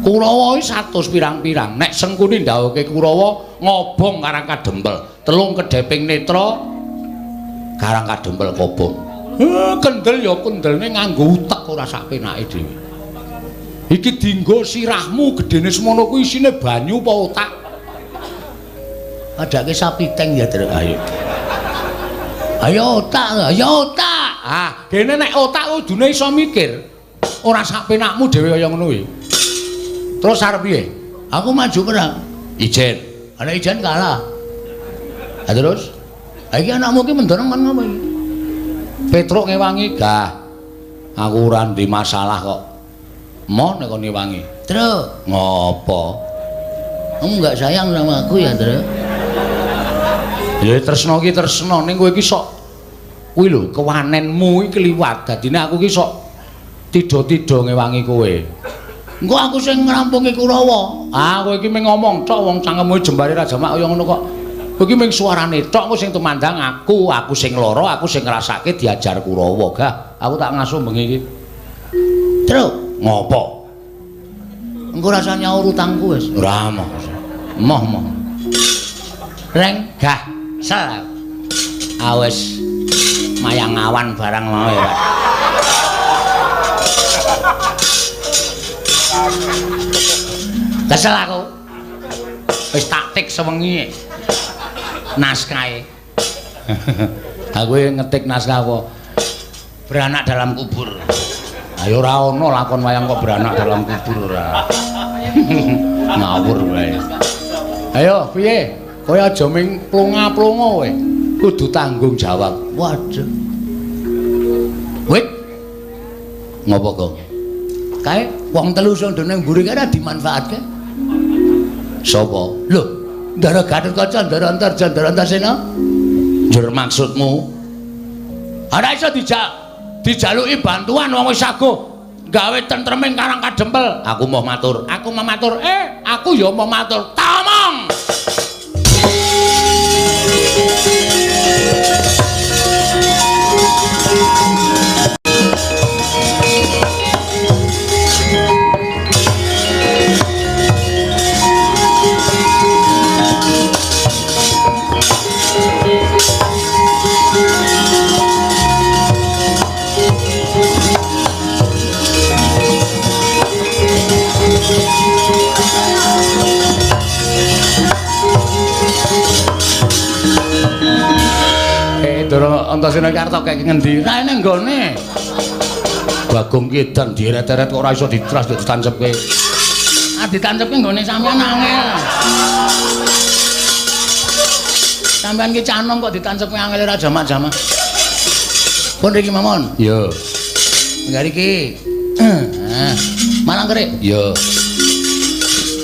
Speaker 2: Kurawa iki 100 pirang-pirang. Nek Sengkuni ndhawuhke Kurawa ngobong Karang Kadempel, telung kedheping netra Karang Kadempel kobong. Kendel ya kendelne nganggo utek ora sak penake dhewe. Iki dinggo sirahmu gedene semono kuwi isine banyu apa otak? Adake sapi teng ya, Tru. Ayo. Ayo otak, ayo otak. Ah, dene nek otak kudune iso mikir. Ora sak penakmu dhewe kaya ngono kuwi. Terus arep piye? Aku maju perang. Ijen. Ana ijen kalah. Ha terus? Ha iki anakmu ki mendorong kon ngopo iki? Petruk ngewangi, gah. Aku ora ndek masalah kok. Moh nek kon ngewangi. Truk, ngopo? Kamu enggak sayang sama aku ya, Truk? Ya tresno ki tresno ning kowe iki sok kuwi lho kewanenmu iki kliwat. Dadine aku ki sok tidha-tidha ngewangi kowe. Engko aku sing ngrampungi Kurawa. Ah, kowe iki mung ngomong tok wong cangkemmu jembare ra jamak kaya ngono kok. Kowe iki mung suarane tok, engko sing tumandang aku, aku sing lara, aku sing ngrasake diajar Kurawa. Gah, aku tak ngasuh bengi iki. Truk, ngopo? Engko rasa nyaur utangku wis. Ora moh. Moh moh. Reng, gah, sel. Awes mayang awan barang mau ya, Pak. Kesel aku. Wis taktik sewengi naskahe. Aku ngetik naskah apa? Beranak dalam kubur. Ayo ora ono lakon wayang kok beranak dalam kubur ora. Ngawur wae. Ayo piye? Kowe aja ming plonga-plonga kowe. Kudu tanggung jawab. Waduh. Wit. Ngopo, Gong? Kae wong telu sing ndone mburi kae ora dimanfaatke. Sapa? Lho, Ndara Gatotkaca, Ndara Antarja, Ndara Antasena. Njur maksudmu? Ora iso dijaluki bantuan wong wis saguh gawe tentreming Karang Kadempel. Aku mau matur. Aku mau matur. Aku ya mau matur. Tamong. Ndara Antasena iki arep kek ngendi? Ra ene nggone. Bagong ki edan dieret-eret kok ora iso ditras ditancepke. Ah ditancepke nggone sampean angel. Sampean ki canom kok ditancepke angel ora jamak-jamak. Pun riki mawon. Iya. Enggak riki. Heeh. Malang kerik. Iya.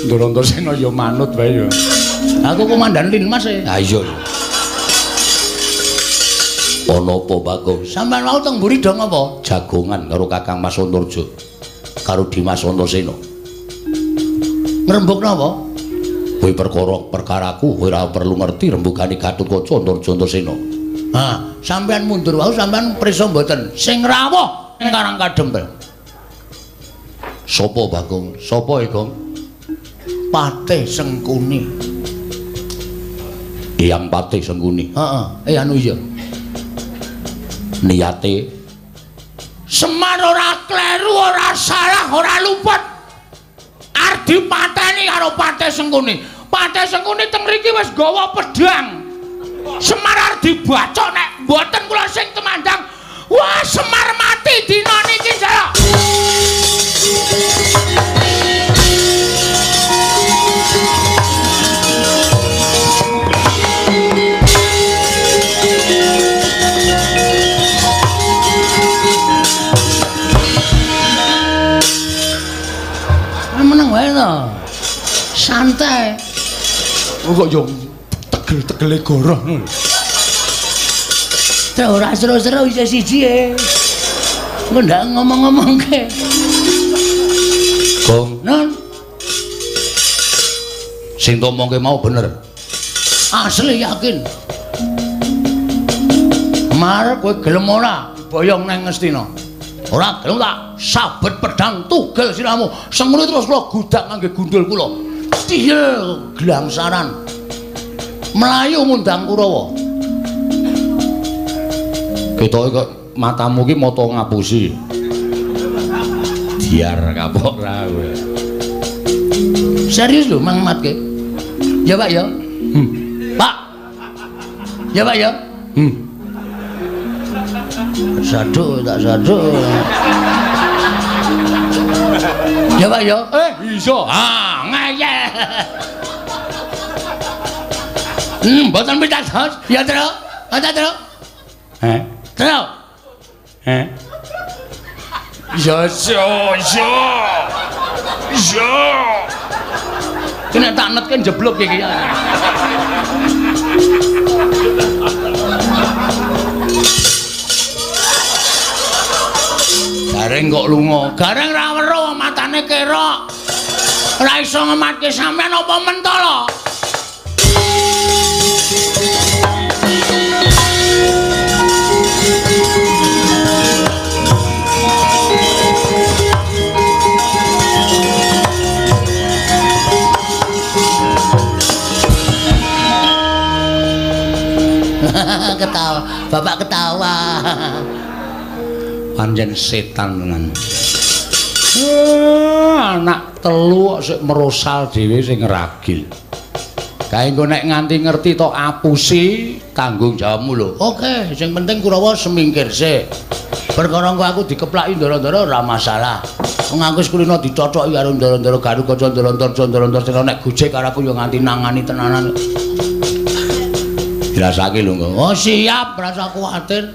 Speaker 2: Ndara Antasena ya manut wae ya. Aku komandan Linmas e. Ha iya. Ana apa, Bagong? Sampeyan wau teng mburi do ngapa? Jagongan karo Kakang Mas Antarja. Karo Dimas Antasena. Ngrembug napa? Kowe perkara perkaraku kowe ora perlu ngerti rembugane Gatotkaca Antarja Antasena. Ha, sampeyan mundur wau sampeyan prisa mboten? Sing rawuh ing Karang Kadempel. Sapa, Bagong? Sapa e, Gong? Patih Sengkuni.
Speaker 1: Eyang Patih Sengkuni. Heeh, anu iya. Niate Semar ora kleru, ora salah, ora luput. Arep dipateni karo Patih Sengkuni. Patih Sengkuni teng mriki wis gawa pedhang. Semar arep dibacok nek mboten kula sing temandang. Wah, Semar mati dina niki, Jaya. Meneng wae to. Santai.
Speaker 3: Kok yo tegel-tegele goroh ngono.
Speaker 1: Terus ora seru-seru isih siji e. Engko ndak ngomong-ngomongke. Gong, non. Sing ngomongke mau bener. Asli yakin. Mar kowe gelem ora boyong nang Ngastina? Ora gelem tak sabet pedang tugel siramu. Sengkuni terus kula gudak ngangge gundul kula. Tiyel glangsaran. Melayu ngundang Kurawa. Ketoke kok matamu ki mata ngapusi. Diar kapok ra kowe. Serius lho Mang Matke. Ya Pak ya. Pak. Ya Pak ya. Saduk tak saduk. Ya Pak ya. Iso. Ah, ngeyel. Mboten pitados. Ya, Tru. Ora, Tru.
Speaker 3: Heh.
Speaker 1: Tru.
Speaker 3: Heh. Ya, ya, ya. Ya.
Speaker 1: Kena tak netke jeblok iki. Gareng kok lunga. Gareng ra weruh matane kerok. Ora iso ngematke sampean apa mentala. Ketawa, bapak ketawa. Pancen setan tenan. Anak telu kok sik merosal dhewe sing ragil. Kae engko nek nganti ngerti tok apusi tanggung jawabmu lho. Oke, sing penting Kurawa semingkir sik. Perkara engko aku dikeplaki ndara-ndara ora masalah. Wong aku wis kulino dicochoki karo ndara-ndara Garukaca ndara-ndara ndara-ndara nek gojek karo aku ya nganti nangani tenanan. Dirasake lho engko. Oh siap, rasa kuwatir.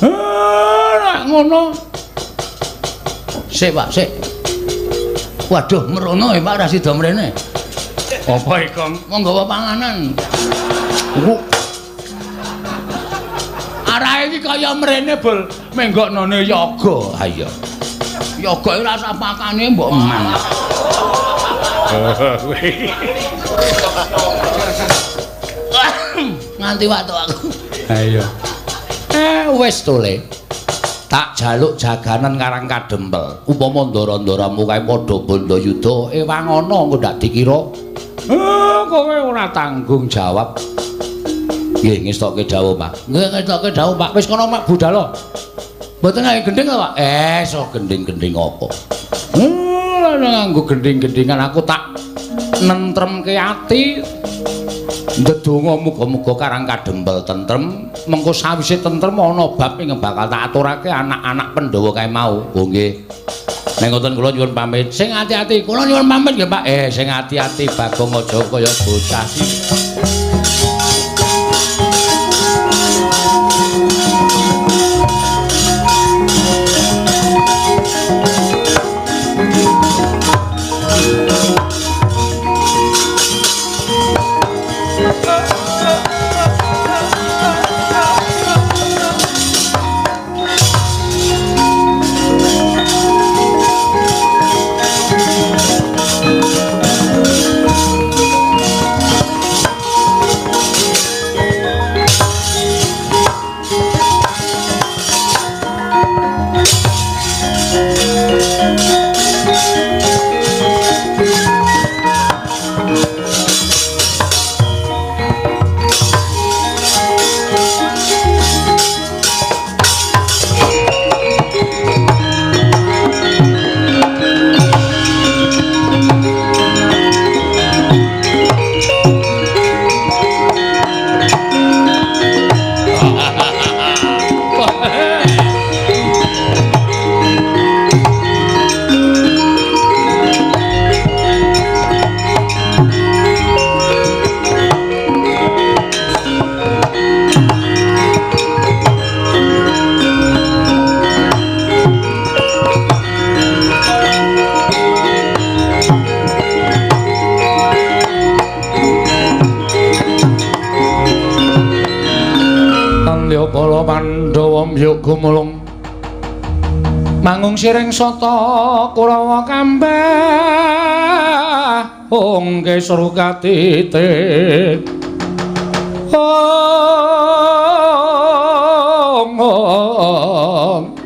Speaker 1: Nek ngono. Sik, Pak, sik. Waduh, merono ya Pak ra sida mrene.
Speaker 3: Apa iki, Kong?
Speaker 1: Wong nggawa panganan. Arahe iki kaya mrene, Bul. Menggoknone yoga. Ha iya. Yoga ora usah pakane mbok eman. Nganti waktu aku.
Speaker 3: Ha iya.
Speaker 1: Wis to, Le. Tak jaluk jaganan Karang Kadempel. Upama ndara-ndaramu kae padha bandayuda, ewang ana engko ndak dikira.
Speaker 3: Kowe ora tanggung jawab.
Speaker 1: Nggih, ngestokke dawuh, Pak. Nggih, ngestokke dawuh, Pak. Wis kono mak budal. Mboten ae gendhing to, Pak? So gendhing-gendhing apa? Nganggo gendhing-gendhingan aku tak nentremke ati. Ndedonga muga-muga Karang Kadempel tentrem, mengko sawise tentrem ana bab ing bakal tak aturake anak-anak Pandhawa kae mau. Oh nggih. Nek ngoten kula nyuwun pamit. Sing ati-ati, kula nyuwun pamit nggih, Pak. Sing ati-ati Bagong aja kaya bocah sih.
Speaker 2: Pandhawa mbyuk gumulung mangung siring sata Kurawa kambah ong kesru katitik ong ong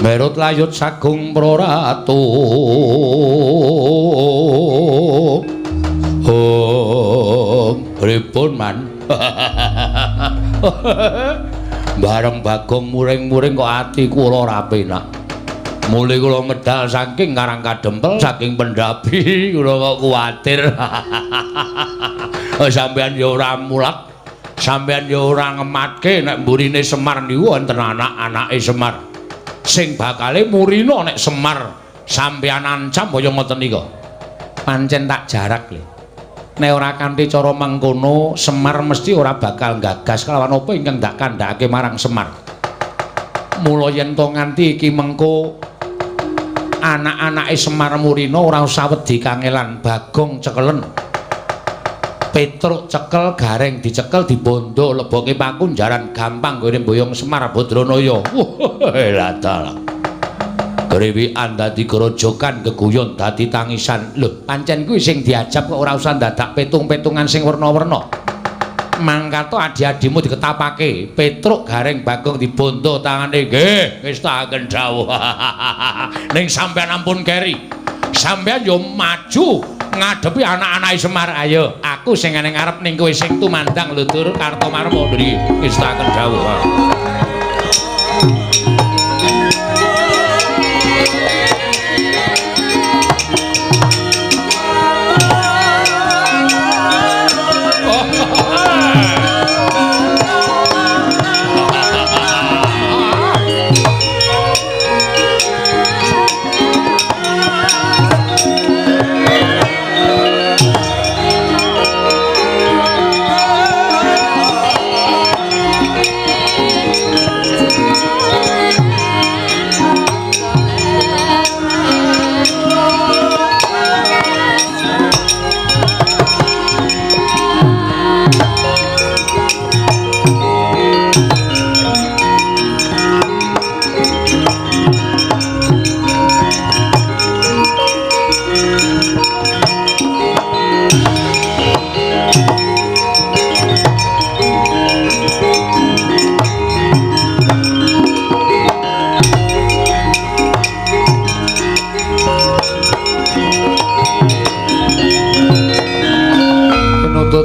Speaker 2: merut layut sagung proratu ong pripun man. Bareng Bagong muring-muring kok ati kula ora penak. Mule kula medal saking Karang Kadempel, saking Pendapi, kula kok kuwatir. Sampeyan ya ora mulat, sampeyan ya ora ngematke nek mburine Semar niku wonten anak-anake Semar. Sing bakale murina nek Semar sampeyan ancam kaya ngoten nika. Pancen tak jarak lho. Nek ora kanthi cara mengkono, Semar mesti ora bakal gagas kelawan apa ingkang ndak kandhakake marang Semar. Mula yen to nganti iki mengko anak-anake Semar murina ora usah wedi kangelan. Bagong cekelen, Petruk cekel, Gareng dicekel, dibondo leboke pakunjaran gampang nggone mboyong Semar Badranaya. Wah, lah dalah. Grewikan dadi grojokan, geguyon dadi tangisan. Lho, pancen kuwi sing diajab kok ora usah dadak petung-petungan sing werna-werna. Mangkato adi-adimu diketapake. Petruk, Gareng, Bagong dibondo tangane. Nggih, wis tak dawuh. Ning sampeyan ampun keri. Sampeyan yo maju ngadepi anak-anake Semar. Ayo, aku sing ning ngarep ning kowe sing tumandang lho Dur Kartomarma. Nggih, wis tak dawuh.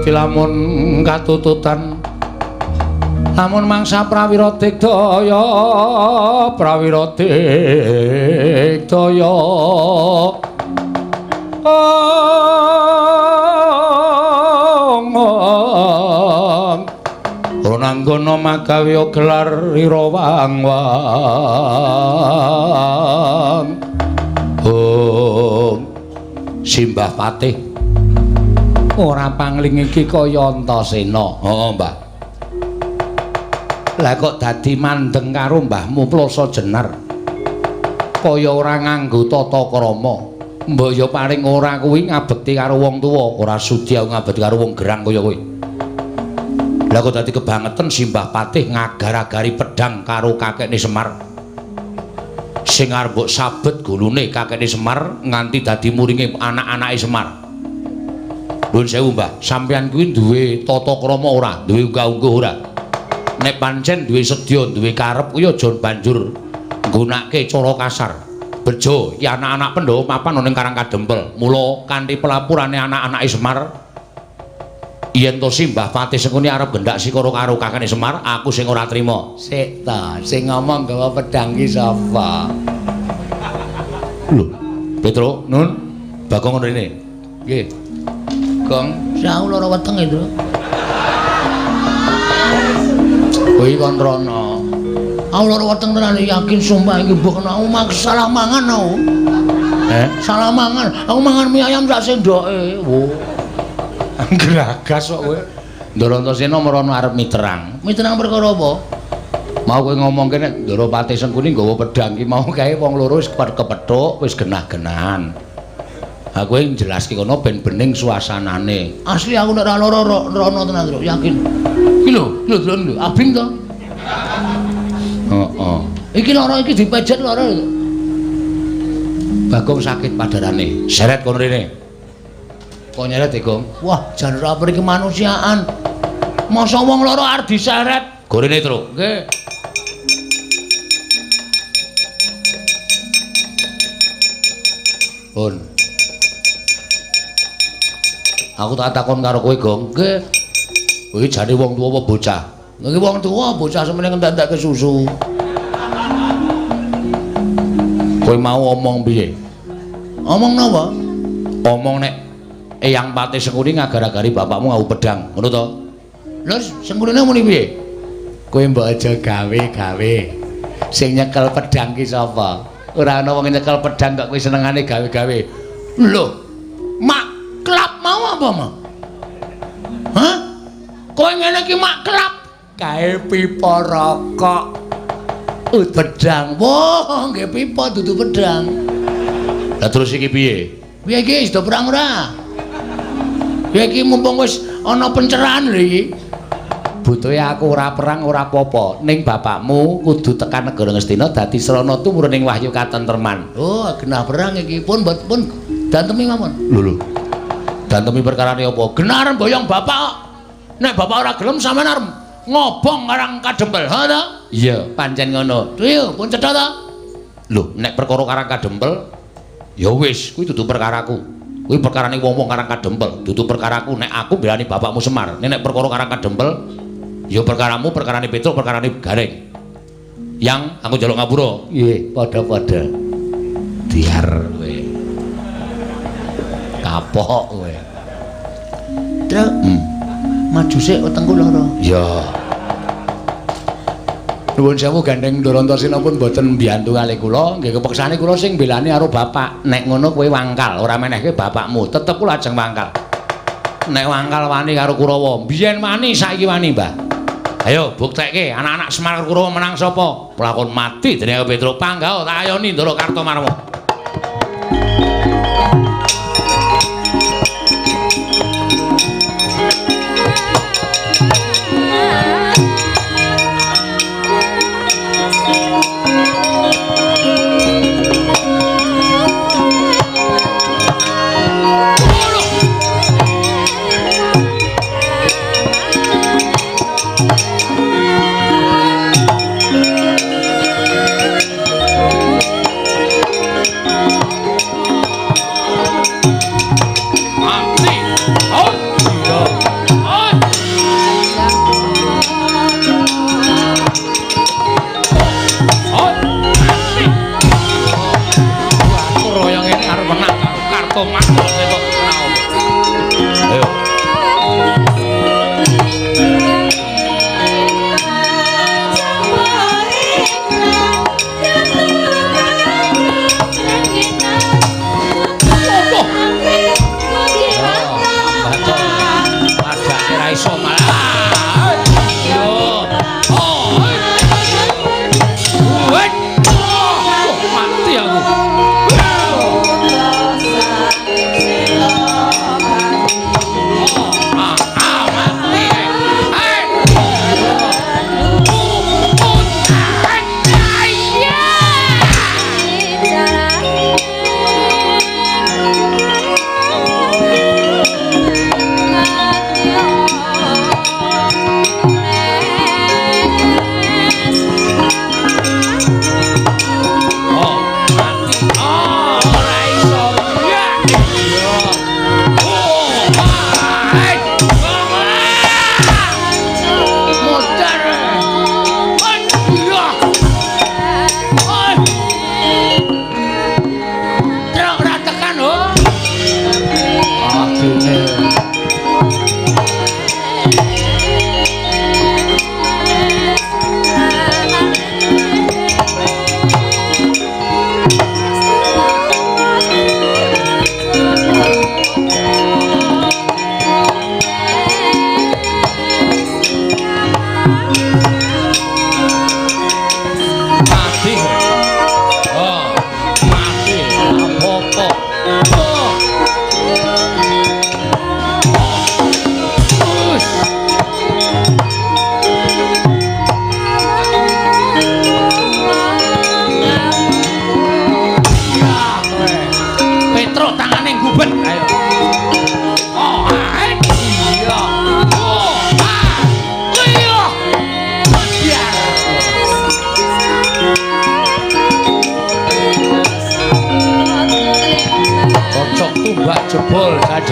Speaker 2: Lamun katututan lamun mangsa prawira digdaya, prawira digdaya ong ong ronanggana magawe gelar ira wang wang ong Simbah Patih ora pangling iki kaya Antasena. Heeh, Mbah. Lah kok dadi mandeng karo mbahmu Plasa Jenar. Kaya ora nganggo tata krama. Mbok ya paling ora kuwi ngabekti karo wong tuwa, ora sudi aku ngabekti karo wong gerang kaya kowe. Lah kok dadi kebangeten Simbah Patih ngagar-agari pedang karo kakekne Semar. Sing arep mbok sabet gulune kakekne Semar nganti dadi muringe anak-anake Semar. Nuwun sewu, Mbah, sampeyan kuwi duwe tata krama ora? Duwe unggah-ungguh ora? Nek pancen duwe sedya, duwe karep kuwi aja banjur nggunakake cara kasar. Bejo iki anak-anak Pandhawa mapan ana ning Karang Kadempel. Mula kanthi pelapurane anak-anake Semar, yen to Simbah Patih Sengkuni arep gendak sikara karo kakane Semar, aku sing ora trima.
Speaker 3: Sik ta, sing ngomong gawa pedhang ki sapa?
Speaker 1: Lho, Petro, Nun, Bagong ngono rene.
Speaker 3: Nggih. Gong, aku lara wetenge, Ndro. Kowe kon rono. Aku lara weteng tenan yakin sumpah iki mbok aku mak salah mangan aku. Salah mangan. Aku mangan mie ayam sak sendoke. Wo.
Speaker 2: Gragas kok kowe.
Speaker 1: Ndara Antasena merono arep miterang.
Speaker 3: Miterang perkara apa?
Speaker 1: Mau kowe ngomongke nek Ndara Patih Sengkuni nggawa pedhang ki mau kae wong loro wis kepethuk, wis genah-genahan. Aku yang jelaske kono ben bening suasanane.
Speaker 3: Asli aku nek ora lara rono tenan, Ndro, yakin. Iki lho, lho delok lho, abing to.
Speaker 1: Heeh.
Speaker 3: Iki lara iki dipejet lara.
Speaker 1: Bagong sakit padarane. Seret kono rene. Kok nyeret e, Gong?
Speaker 3: Wah, jan ora periki kemanusiaan. Masa wong lara arep diseret?
Speaker 1: Gorene, Truk.
Speaker 3: Nggih.
Speaker 1: Pun. Aku tak takon karo kowe, Gong.
Speaker 3: Nggih.
Speaker 1: Kowe jane wong tuwa apa bocah?
Speaker 3: Iki wong tuwa, bocah semene ngentek-entekke susu.
Speaker 1: Kowe mau omong piye?
Speaker 3: Omong napa?
Speaker 1: Omong nek Eyang Patih Sengkuni ngagar-agari bapakmu ngau pedang, ngono to?
Speaker 3: Lha Sengkunine muni piye?
Speaker 2: Kowe mbok aja gawe-gawe. Sing nyekel pedang ki sapa? Ora ana wong nyekel pedang kok kowe senengane gawe-gawe.
Speaker 3: Lho, mak klap mau apa, Ma? Hah? Kowe ngene iki mak klap
Speaker 2: kae pipa rokok.
Speaker 3: Pedang. Wah, nggih pipa dudu pedang.
Speaker 1: Lah terus iki piye?
Speaker 3: Piye iki wis do perang ora? Piye iki mumpung wis ana pencerahan lho iki.
Speaker 2: Butuhe aku ora perang ora apa-apa, ning bapakmu kudu tekan negara Ngastina dadi srana tumurun ing wahyu katentreman.
Speaker 3: Oh, genah perang iki pun pun dantemi mawon.
Speaker 1: Lho lho. Dantemi perkarane apa?
Speaker 3: Genah arep boyong bapak kok. Nek bapak ora gelem sampean arep ngobong Karang Kadempel. Ha ta?
Speaker 2: Iya, pancen ngono.
Speaker 3: Iya, pun cetha ta?
Speaker 1: Lho, nek perkara Karang Kadempel ya wis, kuwi dudu perkaraku. Kuwi perkarane wong-wong Karang Kadempel, dudu perkaraku. Nek aku mbelani bapakmu Semar, nek perkara Karang Kadempel ya perkaramu, perkarane Petruk, perkarane Gareng. Yang aku njaluk ngapura.
Speaker 2: Nggih, padha-padha. Diar kowe. Kapok kowe.
Speaker 3: Truk. Maju sik wetengku lara.
Speaker 1: Ya.
Speaker 2: Nuwun sewu gandeng Ndorantosena pun mboten mbiyantu kalih kula, nggih kepeksane kula sing mbelani karo bapak.
Speaker 1: Nek ngono kowe wangkal, ora menehke bapakmu, tetep kula ajeng wangkal. Nek wangkal wani karo Kurawa, biyen wani saiki wani, Mbah. Ayo buktekke anak-anak Semar karo Kurawa menang sapa? Pelakon mati dening Petruk Panggah tak ayoni Ndara Kartomarma.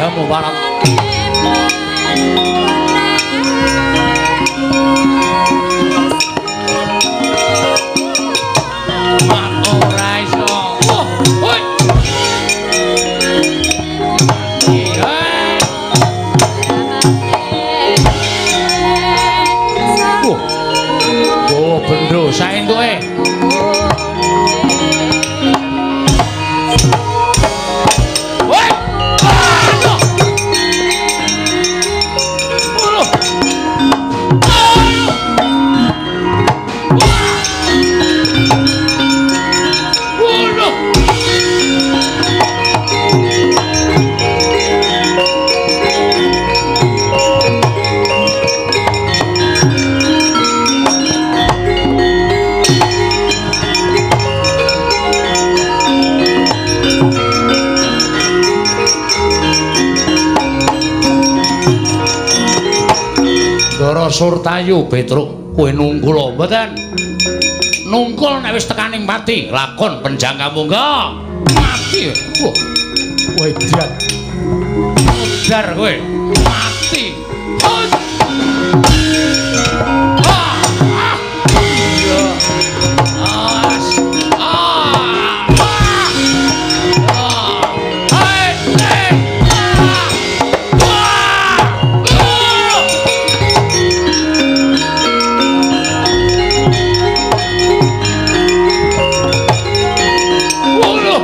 Speaker 1: Dadamu parang. Ora iso. Oh, hoi. Oh, bendo saentuke. Woi. Aduh. Aduh. Aduh. Ndara Surtayu Petruk kowe nungkul mboten? Nungkul nek wis tekaning pati lakon penjangka monggo. Mati. Wah. Kowe edan. Modar kowe. Mati. Hus. Ah. Ah. As. Ah. Ah. Hai. Ah. Ah. Waduh.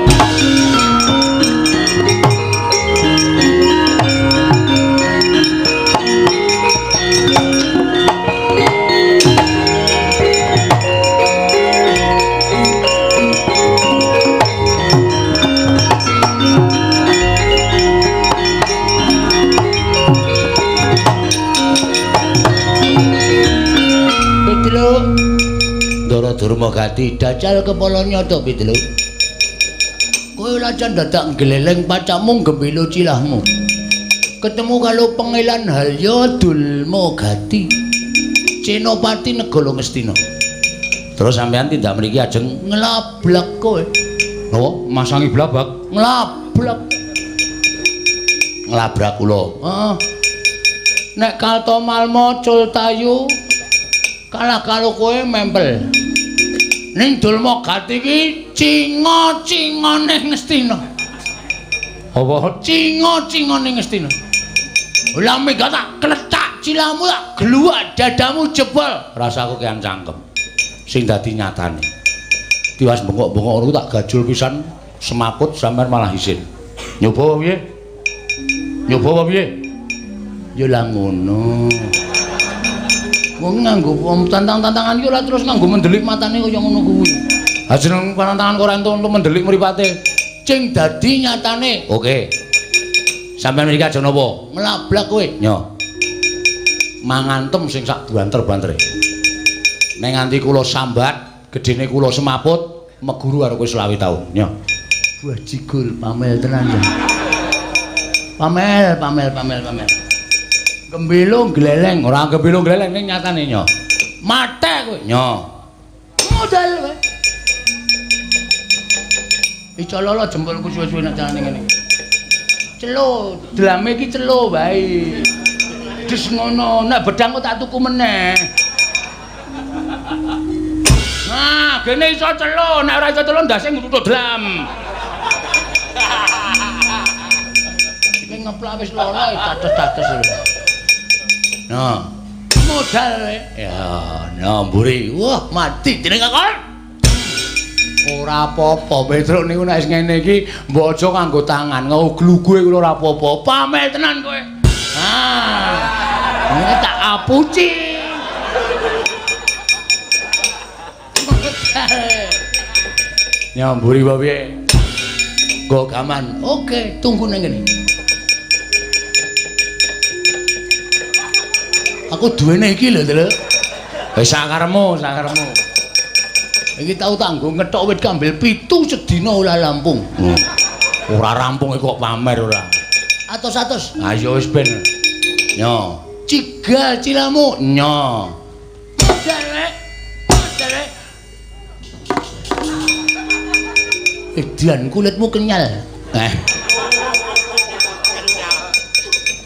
Speaker 3: Petruk. Ndara Durmagati dajal kepala nyata Petruk. Kowe lajan dadak nggleleng pacakmu gembilo cilahmu. Ketemu karo Pangeran Halya Dulmagati. Senopati Negara Ngastina.
Speaker 1: Terus sampean tindak mriki ajeng
Speaker 3: nglablak kowe.
Speaker 1: Napa? Masangi blabak?
Speaker 3: Nglablak.
Speaker 1: Nglabrak kula.
Speaker 3: Heeh. Nek Kartomarma Cultayu kalah karo kowe mempel. Ning Dulmagati iki cinga-cingane Ngastina.
Speaker 1: Apa?
Speaker 3: Cinga-cingane Ngastina. Lah mega tak klethak cilamu tak gluwak dadamu jebol.
Speaker 1: Rasaku kean cangkem. Sing dadi nyatane. Tiwas bengok-bengok ngono tak gajul pisan semaput sampean malah isin. Nyoba apa piye? Nyoba apa piye?
Speaker 3: Ya lah ngono. Wong nganggo tantang-tantangan iki ora terus nganggo mendelik matane kaya ngono kuwi.
Speaker 1: Ha jeneng pantangan ora entuk mendelik mripate.
Speaker 3: Sing dadi nyatane.
Speaker 1: Oke. Sampeyan mriki aja napa?
Speaker 3: Nglablak kowe.
Speaker 1: Nyo. Mangantem sing sak banter-bantere. Nek nganti kula sambat, gedene kula semaput, meguru karo kowe 25 taun. Nyo.
Speaker 3: Buah jigul pamel tenan ya. Pamel, pamel, pamel, pamel. Gembilo gleleng,
Speaker 1: ora gembilo gleleng ning nyatane nyo.
Speaker 3: Mate kowe.
Speaker 1: Nyo.
Speaker 3: Modal kowe. Iso lolo jempolku suwe-suwe nek jalane ngene. Celo, drame iki celo wae. Des ngono, nek bedang kok tak tuku meneh.
Speaker 2: Nah, gene iso celo, nek ora iso celo ndase ngruthuk dlam.
Speaker 3: Iki ngeplak wis lara dados-dados lho.
Speaker 1: Nah,
Speaker 3: modal kowe.
Speaker 1: Ya, nah mburi.
Speaker 3: Wah, mati dening kakon.
Speaker 1: Ora apa-apa, Petruk niku nek wis ngene iki mbok aja nganggo tangan, nguglugue kuwi ora apa-apa.
Speaker 3: Pamel tenan kowe. Ah. Ini tak apuci.
Speaker 1: Nyamburi wae piye?
Speaker 3: Nggo gaman. Oke, tunggu nang ngene. Aku duwene iki lho, Truk.
Speaker 1: Wis sakaremu, sakaremu.
Speaker 3: Iki tau tanggo ngethok wit kambil 7 sedina ora rampung.
Speaker 1: Ora rampung kok pamer ora.
Speaker 3: Atos-atos.
Speaker 1: Ayo wis ben. Nyo.
Speaker 3: Cigal cilamu.
Speaker 1: Nyo.
Speaker 3: Derek. Derek. Edan kulitmu kenyal.
Speaker 1: Eh.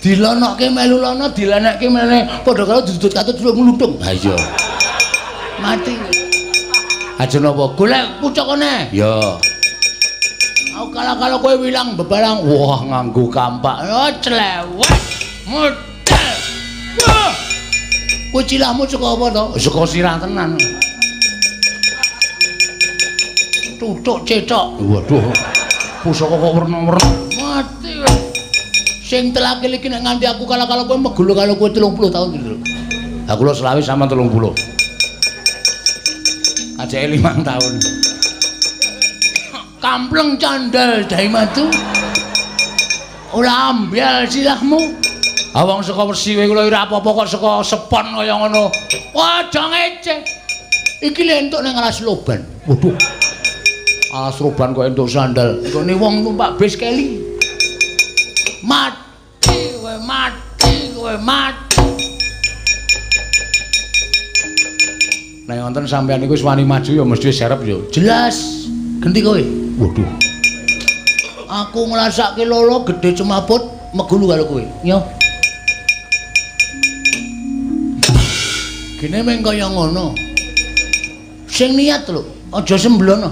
Speaker 3: Dilonokke melu lono, dilenekke mene padha karo dudut katut mluthung.
Speaker 1: Ha iya.
Speaker 3: Mati. Aja napa golek pucukane.
Speaker 1: Ya.
Speaker 3: Aku kalah-kalah kowe wilang bebalang. Wah, nganggo kampak. Oh, clewek. Model. Wah. Kowe cilahmu saka apa to?
Speaker 1: Saka sirah tenan.
Speaker 3: Tutuk cethok.
Speaker 1: Waduh. Pusaka kok werna-werna.
Speaker 3: Mati. Sing telakil iki nek nganti aku kalah-kalah kowe megulu karo kowe 30 tahun gitu.
Speaker 1: Lah kula selawe sampean 30. Ajeke 5 tahun.
Speaker 3: Kampleng candel dai madu. Ora ambyal silahmu.
Speaker 1: Ah wong saka Persiwe kula ora apa-apa kok saka sepon kaya ngono.
Speaker 3: Wah, aja ngece. Iki lho entuk nang alas loban.
Speaker 1: Waduh. Alas roban kok entuk sandal.
Speaker 3: Nggone wong numpak bis keli. Mati kowe, mati kowe, mati.
Speaker 1: Nek wonten sampean niku wis wani maju ya mesti serep ya.
Speaker 3: Jelas. Genti kowe.
Speaker 1: Waduh.
Speaker 3: Aku ngrasake lolo gedhe cemaput megulu karo kowe. Yo. Gene meng kaya ngono. Sing niat lho, aja semblono.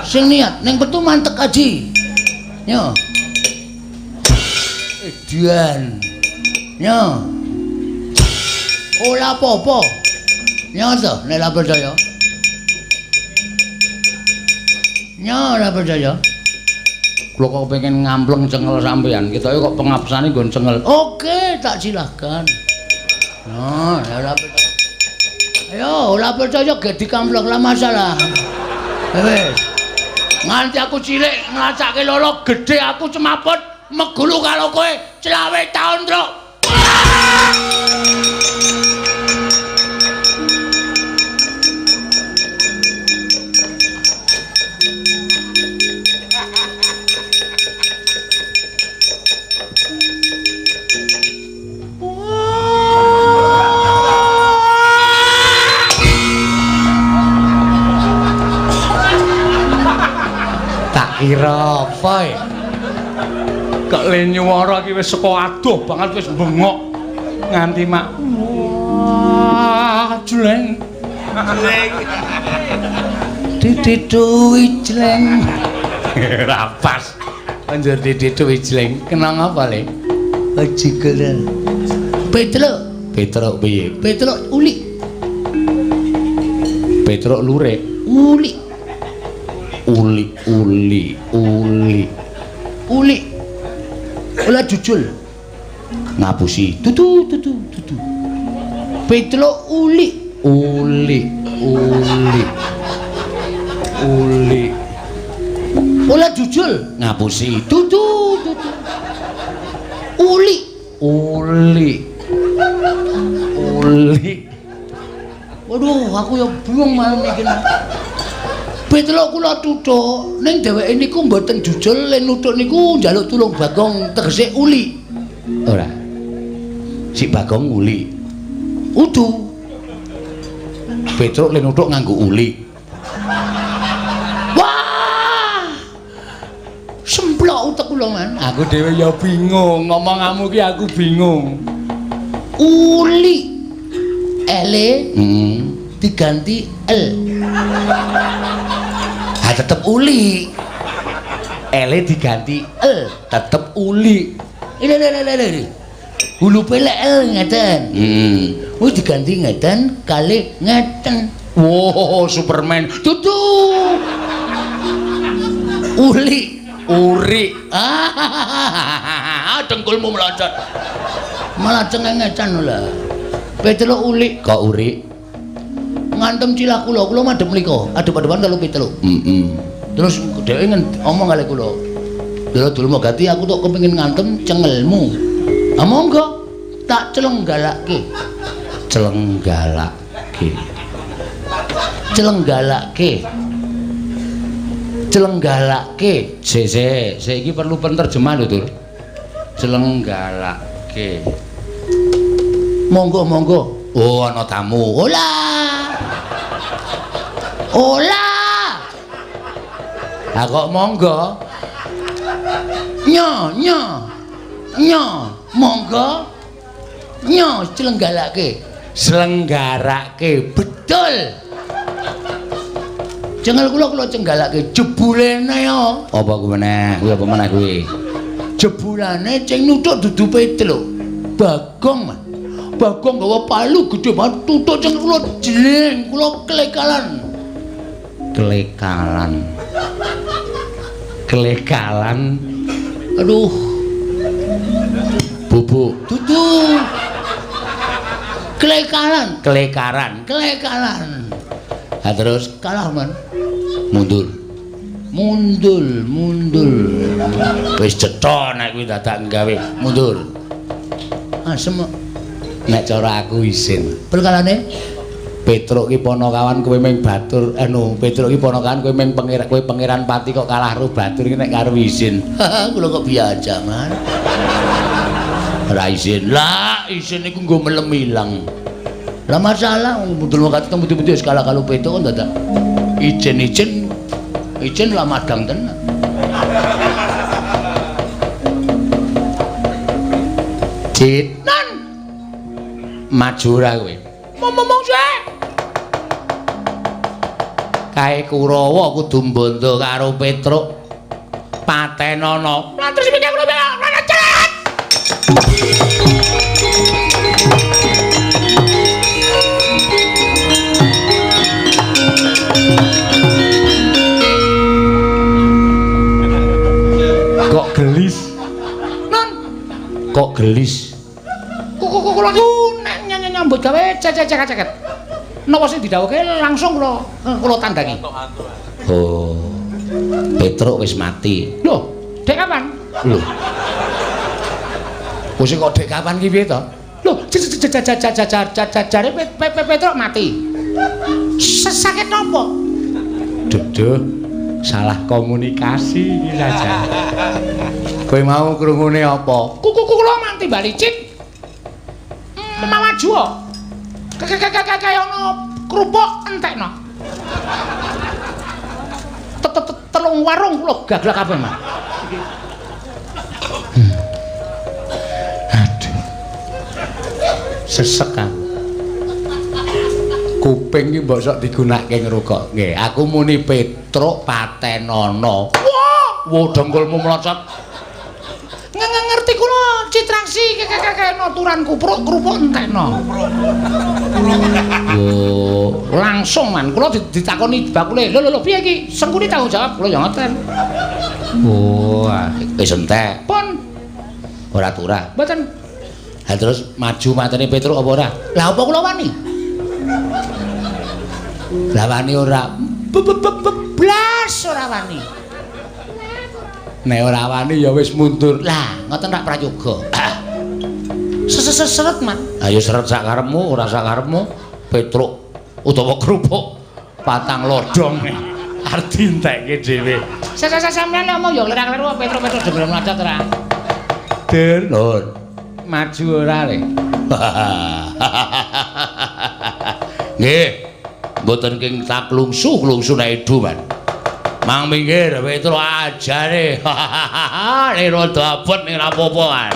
Speaker 3: Sing niat ning petu mantek aji. Yo. Edian. Yo. Ora apa-apa. Yo to, nek ora percaya. Yo ora percaya.
Speaker 1: Kula kok pengen ngampleng cengel sampean. Ketoke kok pengapsane nggon cengel.
Speaker 3: Oke, tak silahkan. Nah, ora percaya. Ayo, ora percaya gek dikampleng lah masalah. Wis. Nganti aku cilik ngrasake lolo gedhe aku cemaput megulu karo kowe 25 taun, Truk.
Speaker 1: Tak kira apa ya? Kok le nyuwara iki wis saka adoh banget wis bengok nganti mak wah jleng jleng
Speaker 3: didituwi jleng.
Speaker 1: Ora pas. Banjur didituwi jleng. Kenang apa le?
Speaker 3: Bajigelen. Petruk.
Speaker 1: Petruk piye?
Speaker 3: Petruk ulik.
Speaker 1: Petruk lurik.
Speaker 3: Ulik.
Speaker 1: Uli uli uli.
Speaker 3: Ulik. Ola jujul.
Speaker 1: Ngapusi.
Speaker 3: Tutu tutu tutu. Petruk ulik.
Speaker 1: Uli uli. Uli.
Speaker 3: Ola jujul.
Speaker 1: Ngapusi.
Speaker 3: Tutu tutu. Uli.
Speaker 1: Uli. Uli.
Speaker 3: Waduh, aku ya bingung malam iki. Petruk kula tutuk, ning dheweke niku mboten jujul, le nutuk niku njaluk tulung Bagong tegese uli.
Speaker 1: Ora. Si Bagong uli.
Speaker 3: Udu.
Speaker 1: Petruk le nutuk nganggo uli.
Speaker 3: Wah! Semplok utek kula, Man.
Speaker 1: Aku dhewe ya bingung, ngomonganmu ki aku bingung.
Speaker 3: Uli. Ele diganti L.
Speaker 1: Ha tetep uli. Ele diganti
Speaker 3: L,
Speaker 1: tetep uli.
Speaker 3: Ile ile ile ile. Hulupe lek L ngeten. Wis diganti ngeten kali ngeten.
Speaker 1: Wow, Superman.
Speaker 3: Tutu. Uli,
Speaker 1: uri.
Speaker 3: Ah, dengkulmu meloncat. Malah cengengecan lho. Petruk uli.
Speaker 1: Kok uri?
Speaker 3: Ngantem cilah kula, kula madhep mriko, adep-adepan karo Petruk. Terus dheweke omong kali kula. Lha dulmu gati aku tok kepengin ngantem cengelmu. Ha monggo, tak celenggalake.
Speaker 1: Celenggalake.
Speaker 3: Celenggalake. Celenggalake.
Speaker 1: Sik sik, sik iki perlu penerjemah lho, Tur. Celenggalake.
Speaker 3: Monggo monggo.
Speaker 1: Oh, ana tamu.
Speaker 3: Ola. Ola.
Speaker 1: Lah kok monggo?
Speaker 3: Nyo nyo. Nyo, Monggo nyo slenggalake.
Speaker 2: Slenggarake.
Speaker 3: Betul. Cengel kula kula cenggalake jebulene yo.
Speaker 2: Apa kuwi meneh? Kuwi apa meneh kuwi?
Speaker 3: Jebulane sing nuthuk dudu Petruk. Bagong, Mas. Bagong gawa palu gedhe banget tutuk cengel kula jling, kula klekalan.
Speaker 2: Klekalan. Klekalan.
Speaker 3: Aduh.
Speaker 2: Bubuk.
Speaker 3: Dudu. Klekalan,
Speaker 2: klekaran,
Speaker 3: klekalan.
Speaker 2: Ha terus
Speaker 3: kalah, Man.
Speaker 1: Mundur.
Speaker 3: Mundur, mundur.
Speaker 1: Wis cetha nek kuwi dadak gawe mundur.
Speaker 3: Asem.
Speaker 2: Nek cara aku isin.
Speaker 3: Perkarane
Speaker 2: Petruk ki panakawan kowe ming batur anu Petruk ki panakawan kowe ming pangeran kowe pangeran pati kok kalah karo batur iki nek karo isin.
Speaker 3: Kula kok biasa, Man.
Speaker 1: Ora isin. Lah, isin iku nggo melem ilang.
Speaker 3: Lah masalah mundur mangkat temu pundi wis kalah karo Petruk kok dadak ijen-ijen ijen lah madang tenan.
Speaker 2: Cit.
Speaker 3: Nan.
Speaker 2: Maju ora kowe.
Speaker 3: Ngomong sik.
Speaker 2: Kae Kurawa kudu mbondo karo Petruk. Patenono.
Speaker 3: Lah terus piye kula cerat.
Speaker 2: Kok gelis?
Speaker 3: Non.
Speaker 1: Kok gelis?
Speaker 3: Kula niku nek nyambut gawe cecek-ceket. Napa sing didhawuhke langsung kula kula tandangi.
Speaker 1: Oh. Petruk wis mati.
Speaker 3: Lho, dek kapan?
Speaker 1: Lho. Wis kok dek kapan ki piye to?
Speaker 3: Lho, jare Petruk mati. Sakit napa?
Speaker 2: Duduh, salah komunikasi iki saja. Kowe mau krungune apa?
Speaker 3: Kuku kula manti bali cit. Mawaju kok. Kaya ana kerupuk entekno. Telung warung kula gaglak kabeh, Mas.
Speaker 2: Aduh. Sesek aku. Kuping iki mbok sok digunakake ngrungok. Nggih, aku muni Petruk patenono.
Speaker 3: Wah,
Speaker 1: wo dengkulmu mlocot.
Speaker 3: Ngerti kula citraksi kekekekno turan kupruk kerupuk entekno.
Speaker 1: Oh,
Speaker 3: langsung man kula ditakoni bakule. Lho lho lho piye iki? Sengkuni tanggung jawab kula ya ngoten.
Speaker 2: Oh,
Speaker 1: wis entek.
Speaker 3: Pun
Speaker 1: ora turah.
Speaker 3: Mboten.
Speaker 1: Ha terus maju matene Petruk apa ora?
Speaker 3: Lah apa kula wani?
Speaker 1: Lah wani ora.
Speaker 3: Blas ora wani.
Speaker 2: Nek ora wani ya wis mundur.
Speaker 3: Lah, ngoten rak prayoga. Seret, Man.
Speaker 1: Ayo seret sak karepmu, ora sak karepmu. Petruk utawa kerupuk patang lodhong arep dientekke dhewe.
Speaker 3: Sampeyan lek omong ya kleru-kleru Petruk-Petruk dhewe mlacat ora.
Speaker 2: Der, Lur. Maju ora le.
Speaker 1: Nggih. Mboten king taklungsu-klungsu nek edu, Man. Mang minggir Petruk ajare. Nek rada abot ning ra apa-apa, Man.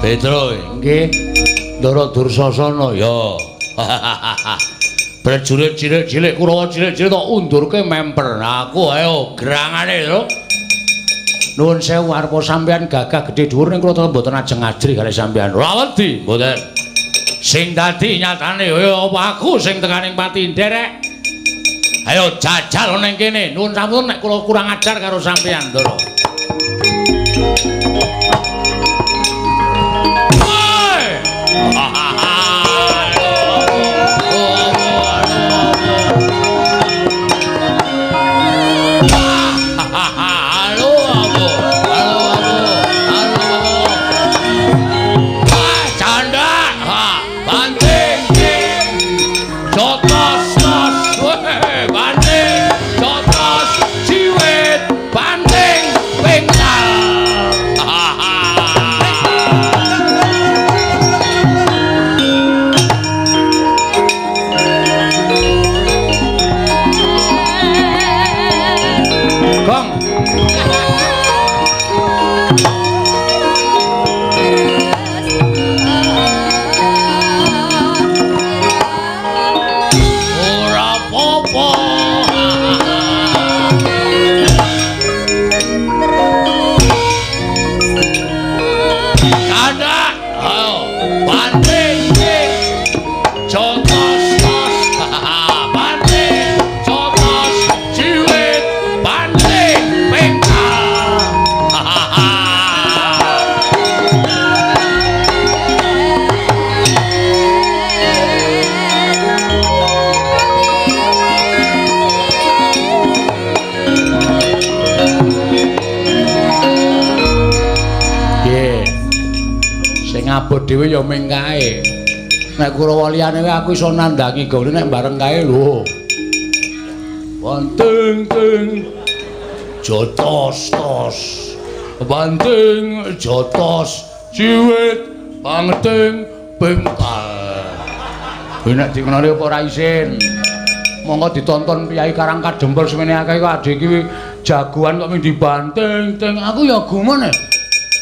Speaker 1: Petro, nggih. Ndara Dursasana ya. Prajurit cilik-cilik Kurawa cilik-cilik tok undurke memper. Aku ayo gerangane lho. Nuwun sewu arpa sampeyan gagah gedhe dhuwur ning kula mboten ajeng ajrih kalih sampeyan. Ora wedi, mboten. Sing dadi nyatane ya apa aku sing tekaning pati nderek. Ayo jajal ning kene. Nuwun sampun nek kula kurang ajar karo sampeyan, Ndara. Woi! Halo, halo, halo, halo. Wah, canda. Banting, jotos, tos, weh, banting, jotos, ciwit, banting, pengkal. Gong. Ora apa-apa. Kada, ayo, banting, jotos, tos, banting, jotos, ciwit, banting, pengkal. Nggih. Sing abot dhewe ya ming kae. Nek Kurawa liyane wae aku iso nandhangi gone nek bareng kae lho. Banting ting jotos tos. Banting jotos ciwit banting bengkal. Kuwi nek dikenali apa ora isin. Monggo ditonton Piyai Karang Kadempel semene akeh kok adhe iki jagoan kok ming dibanting ting. Aku ya gumun e.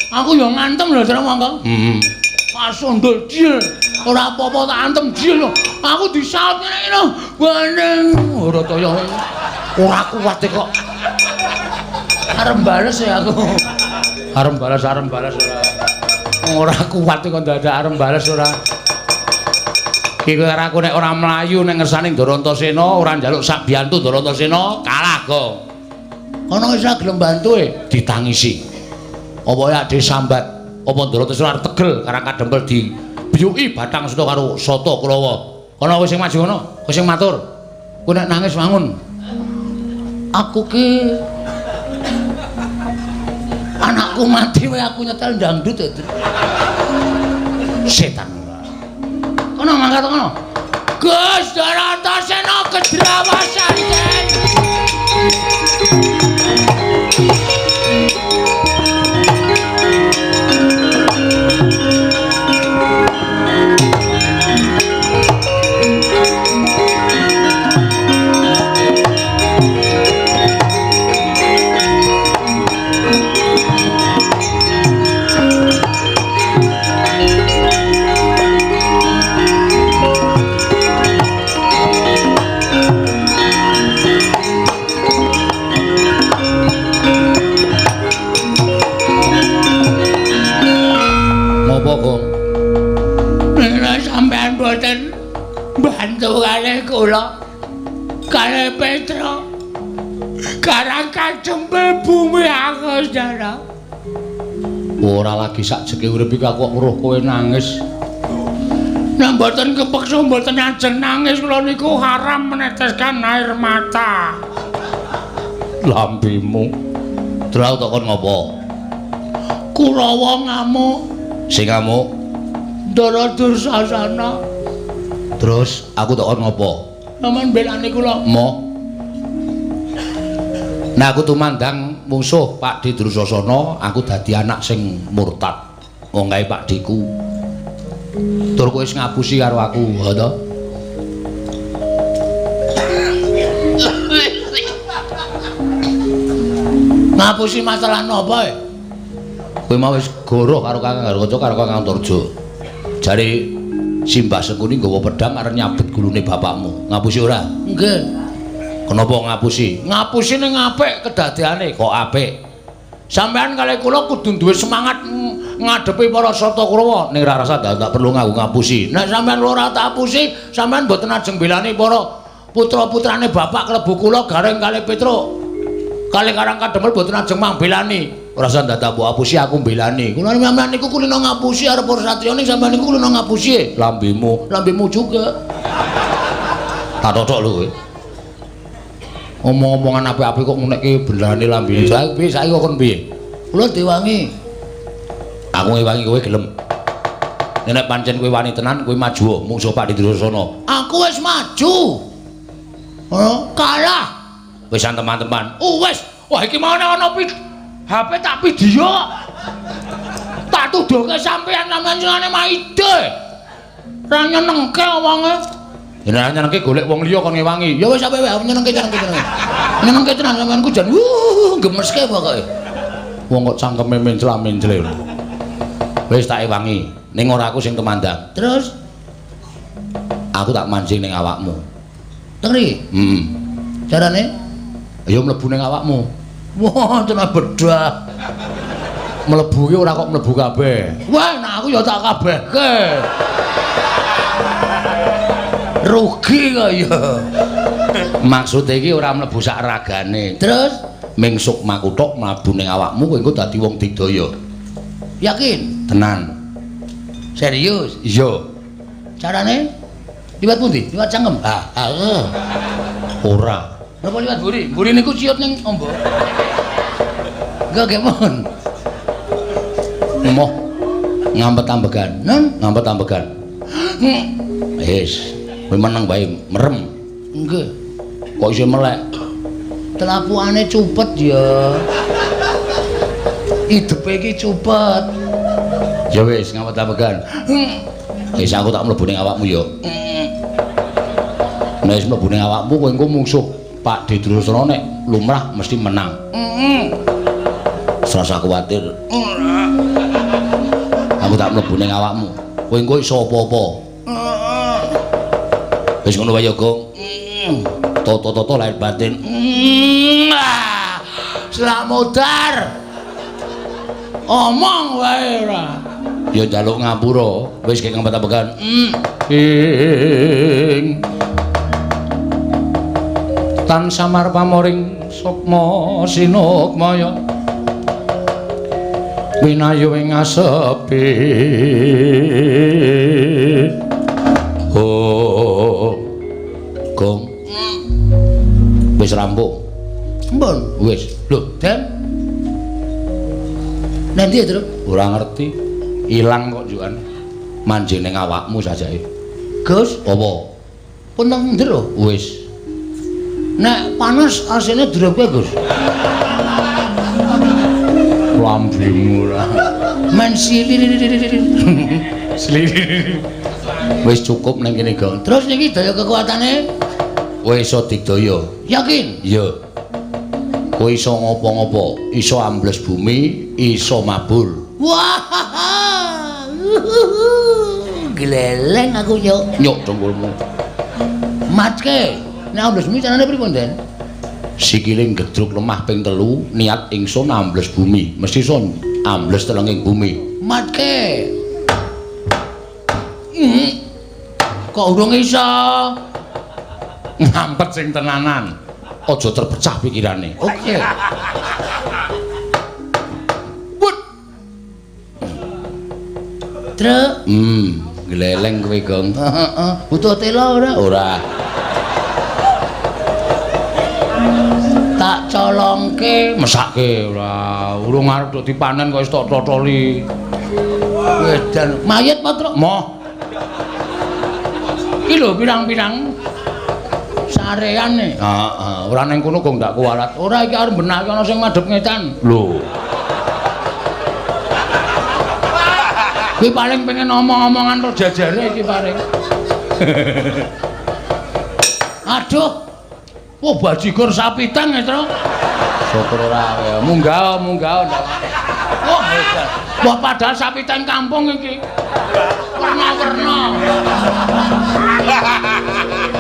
Speaker 1: Aku ya ngantem lho jare monggo. Heeh. Pasundul dil. Ora apa-apa tak antem dil lho. Aku disaut ngene iki lho. Banting ora kaya ora kuat e kok. Arep bales ya aku. Arep bales ora. Ora kuat kok dadak arep bales ora. Iki karo aku nek ora mlayu nek ngersane Ndarantasena ora njaluk sak biyantu Ndarantasena kalah kok. Kono wis ora gelem bantu e ditangisi. Apa ya ade sambat, apa Ndarantasena arep tegel Karang Kadempel dibiyuki batang seta karo Sata Kurawa. Kono wis sing maju kono, kowe sing matur. Kowe nek nangis wangun. Aku ki anakku mati wae aku nyetel dangdut e. Setan. Kono mangkat kono. Gus Ndarantasena kedrawasan den. Ngopo, Gong? Nek sampean boten bantu kalih kula, kalih Petro, Karang Kadempel bumi aku saudara. Ora lagi sakjeke urip iki aku kok weruh kowe nangis. Nek mboten kepeksa mboten ajeng nangis kula niku haram meneteskan air mata. Lambemu. Terus aku takon ngopo? Kurawa ngamuk. Sing ngamuk Ndara Dursasana. Terus aku takon ngopo? Sampeyan belani kula. Moh. Nah aku tumandang mungsuh Pakdhe Dursasana, aku dadi anak sing murtad. Wong kae Pakdheku. Tur kowe wis ngapusi karo aku, ha to? Ngapusi masalah napa e? Kowe mau wis goroh karo Kakang Garukaca karo Kakang Antarja. Jare Simbah Sengkuni nggawa pedhang arep nyabet gulune bapakmu. Ngapusi ora? Nggih. Kenapa ngapusi? Ngapusi ning apik kedadeane kok apik. Sampeyan kalih kula kudu duwe semangat ngadepi para sarta Kurawa. Ning ora rasa ndak perlu nganggo ngapusi. Nek sampean ora tak apusi, sampean mboten ajeng belani para putra-putrane bapak klebu kula Gareng kalih Petruk. Kalih Karang Kadempel mboten ajeng mangbelani. Ora usah ndadak mbok apusi aku mbelani. Kula sampean niku kulino ngapusi arep para satriya ning sampean niku kulino ngapusi. Lambemu, lambemu juga. Tak totok lho kowe. Omong-omongan apik-apik kok ngunekke belane lambene. Saiki piye saiki kok kon piye?
Speaker 3: Kula diwangi.
Speaker 1: Aku ngewangi kowe gelem. Nek pancen kowe wani tenan kowe maju mungsuh Pak Durasana.
Speaker 3: Aku wis maju. Oh, kalah.
Speaker 1: Wis teman-teman. Oh wis. Wah iki mau ana HP tak video. Tak tuduhke sampean sampean senengane maide. Ra nyenengke wonge. Yen nyenengke golek wong liya kon ngewangi.
Speaker 3: Ya wis sampe wae nyenengke nyenengke. Nyenengke tenan sampeanku jan gemeske pokoke.
Speaker 1: Wong kok cangkeme mencla-mencle. Wis tak ewangi, ning ora aku sing tumandang.
Speaker 3: Terus
Speaker 1: aku tak mancing ning awakmu.
Speaker 3: Teng mriki?
Speaker 1: Heeh.
Speaker 3: Carane?
Speaker 1: Ya mlebu ning awakmu.
Speaker 3: Wah, tenan bedah.
Speaker 1: Mlebu ki ora kok mlebu kabeh.
Speaker 3: Wah, nek aku ya tak kabehke. Rugi kok ya.
Speaker 1: Maksude iki ora mlebu sak ragane.
Speaker 3: Terus
Speaker 1: ming sukmaku tok mlebu ning awakmu kowe engko dadi wong digdaya.
Speaker 3: Yakin?
Speaker 1: Tenan.
Speaker 3: Serius?
Speaker 1: Iya.
Speaker 3: Carane? Liwat pundi? Liwat cangkem?
Speaker 1: Ah, ora.
Speaker 3: Napa liwat mburi? Mburi niku ciut ning ombo. Enggak gemon.
Speaker 1: Emoh ngampet ambegan.
Speaker 3: Nen,
Speaker 1: ngampet ambegan. Wis, kowe meneng wae merem.
Speaker 3: Nggih.
Speaker 1: Kok isih melek?
Speaker 3: Telapukane cupet ya. Idepe iki cupet.
Speaker 1: Ya wis, ngampet ambegan. Wis aku tak mlebu ning awakmu ya. Nek wis mlebu ning awakmu kowe engko mungsuh Pak Durasana nek lumrah mesti menang.
Speaker 3: Heeh.
Speaker 1: Serasa kuwatir. Aku tak mlebu ning awakmu. Kowe engko iso apa-apa.
Speaker 3: Heeh.
Speaker 1: Wis ngono wae ya, Gong. Toto-toto lahir batin.
Speaker 3: Selamotar. Omong wae ora.
Speaker 1: Ya njaluk ngapura, wis kek ngempet-ambegan. Ing tan samar pamoring sukma sinukmaya winayu ing asepi. Oh. Gong. Wis rampung.
Speaker 3: Mbon.
Speaker 1: Wis. Lho,
Speaker 3: Den. Nanti ya, Truk?
Speaker 1: Ora ngerti. Ilang kok juan. Manjing ning awakmu sajake.
Speaker 3: Gus,
Speaker 1: apa?
Speaker 3: Pun nang njero.
Speaker 1: Wis.
Speaker 3: Nek panas asine drope, Gus.
Speaker 1: Lambemu ora.
Speaker 3: Men
Speaker 1: siliri. Wis cukup ning kene, Gong.
Speaker 3: Terus niki daya kekuatane?
Speaker 1: Kowe iso digdaya.
Speaker 3: Yakin?
Speaker 1: Iya. Kowe iso ngopo-ngopo, iso ambles bumi, iso mabur.
Speaker 3: Wah. Gleleng aku nyuk.
Speaker 1: Nyuk dengkulmu.
Speaker 3: Matke. Nek ambles bumi carane pripun, Den?
Speaker 1: Sikile gedruk lemah ping 3, niat ingsun ambles bumi, mesti iso ambles telenging bumi.
Speaker 3: Matke. Kok urung iso?
Speaker 1: Ngampet sing tenanan. Aja terpecah pikirane.
Speaker 3: Oke.
Speaker 1: Wut.
Speaker 3: Truk.
Speaker 1: Gleleng kowe, Gong.
Speaker 3: Heeh. Butuh tela ora?
Speaker 1: Ora.
Speaker 3: Tak colongke,
Speaker 1: mesake ora. Urung arep dok dipanen kok wis tok totoli.
Speaker 3: Wedan mayit apa, Truk?
Speaker 1: Moh.
Speaker 3: Iki lho pirang-pirang sareane.
Speaker 1: Heeh, ora ning kono kok ndak kuwalat.
Speaker 3: Ora iki arep benake ana sing madhep ngetan.
Speaker 1: Lho.
Speaker 3: Kuwi paling pengen omong-omongan ro jajare iki paling. Aduh. Wah, bajigur sapi tang ya, Truk.
Speaker 1: Syukur ora ya. Munggah, munggah ndak.
Speaker 3: Wah, hebat. Wah, padahal sapi tang kampung iki. Werna-werna.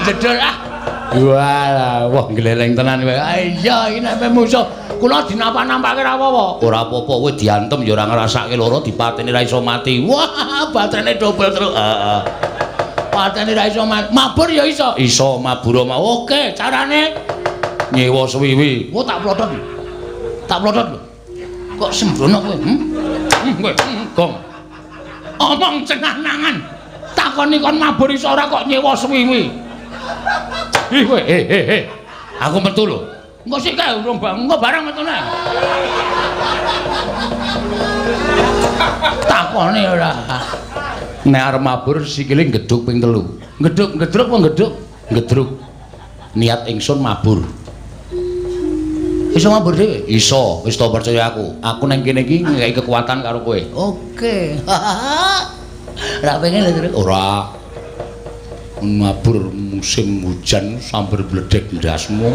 Speaker 3: Jedel ah.
Speaker 2: Walah, wah gleleng tenan kowe. Iya, iki nek musuh kula dinapa-nampake ora apa-apa.
Speaker 1: Ora apa-apa, kowe diantem ya ora ngrasake lara, dipateni ra iso mati.
Speaker 2: Wah, baterene dobel terus.
Speaker 1: Heeh.
Speaker 2: Pateni ra iso mati. Mabur ya iso.
Speaker 1: Iso mabur mau.
Speaker 2: Oke, carane
Speaker 1: nyewa suwiwi.
Speaker 2: Wah, tak plotot. Tak plotot lho. Kok sembrono kowe? Kowe gong. Omong cenah-nangan. Takoni kon mabur iso ora kok nyewa suwiwi.
Speaker 1: Ih kowe, Aku metu lho.
Speaker 2: Engko sik kae urung engko bareng metune. Takone ora.
Speaker 1: Nek arep mabur sikile ngeduk ping 3.
Speaker 2: Ngeduk, ngedruk apa ngeduk?
Speaker 1: Ngedruk. Niat ingsun mabur.
Speaker 3: Iso mabur dhewe?
Speaker 1: Iso, wis to percaya aku. Aku nang kene iki nggawe kekuatan karo kowe.
Speaker 3: Oke. Ora pengen lho, Truk.
Speaker 1: Ora. Mabur musim hujan sambar bledek ndasmu.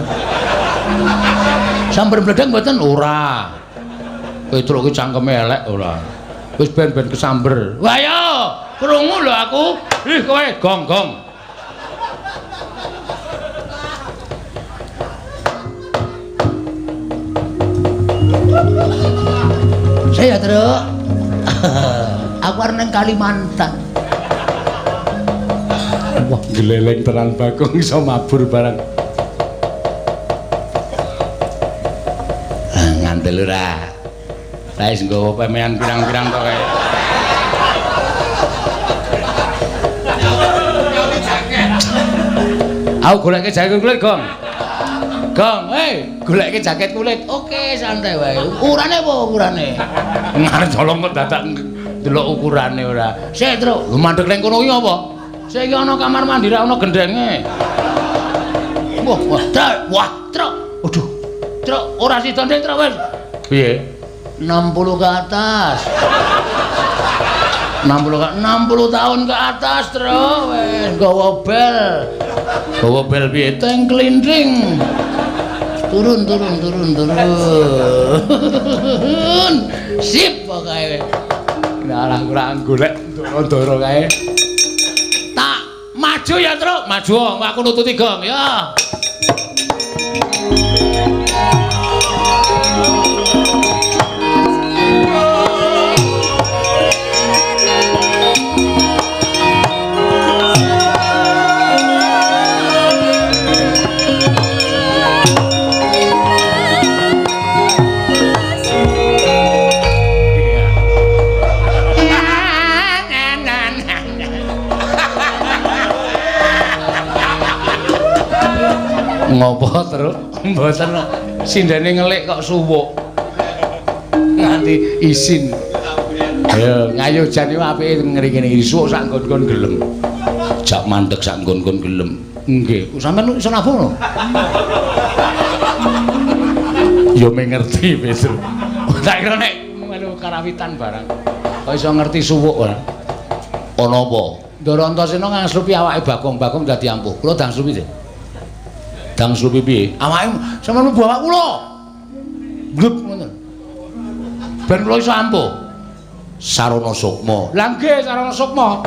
Speaker 3: Sambar bledek mboten?
Speaker 1: Ora. Petruk ki cangkeme elek ora. Wis ben-ben kesamber.
Speaker 2: Wah yo, krungu lho aku. Ih kowe gong-gong.
Speaker 3: Saya Truk. Aku arep nang Kalimantan.
Speaker 1: Wah, gleleng tenan Bagong iso mabur barang. Ah, ngandel ora. Lah wis nggawa pemean pirang-pirang to kae. Aku goleke jaket kulit, Gong.
Speaker 2: Gong, hei, goleke jaket kulit.
Speaker 3: Oke, santai wae. Ukurane apa ukurane?
Speaker 2: Ngarep colong kok dadak ndelok ukurane ora.
Speaker 3: Sik, Truk.
Speaker 2: Lho mandek ning kono ki apa? Saiki ana kamar mandi ra ana gendenge.
Speaker 3: Wah, wah, Truk. Wah, Truk.
Speaker 2: Aduh.
Speaker 3: Truk, ora sida ndek, Truk wis.
Speaker 2: Piye?
Speaker 3: 60 ke atas. 60 tahun ke atas, Truk. Wis nggawa bel.
Speaker 2: Gawa bel piye?
Speaker 3: Teng klinding. Turun, turun, turun, turun. Sip pokoke.
Speaker 2: Nah, ora golek ndoro-ndoro kae.
Speaker 3: Tak
Speaker 2: maju ya, Truk. Maju, aku nututi gong ya. Ngopo, Truk? Mboten sindene ngelik kok suwuk. Nganti isin. Ayo, ngayo jan iki apike ngene iki suwuk sak nggon-nggon gelem.
Speaker 1: Jak mandeg sak nggon-nggon gelem.
Speaker 2: Nggih, sampean iso nabung lho. Ya mengerti, Petru. Tak kira nek melu karawitan barang. Kok iso ngerti suwuk ora?
Speaker 1: Ana apa?
Speaker 2: Ndara Antasena ngangslupi awake Bagong, Bagong dadi ampuh. Kula dangslupi sih.
Speaker 1: Dangslupi piye?
Speaker 2: Awake sampean mlebu awak kula. Glep ngoten. Ben kula iso ampuh.
Speaker 1: Sarana sukma.
Speaker 2: Lah nggih, sarana sukma.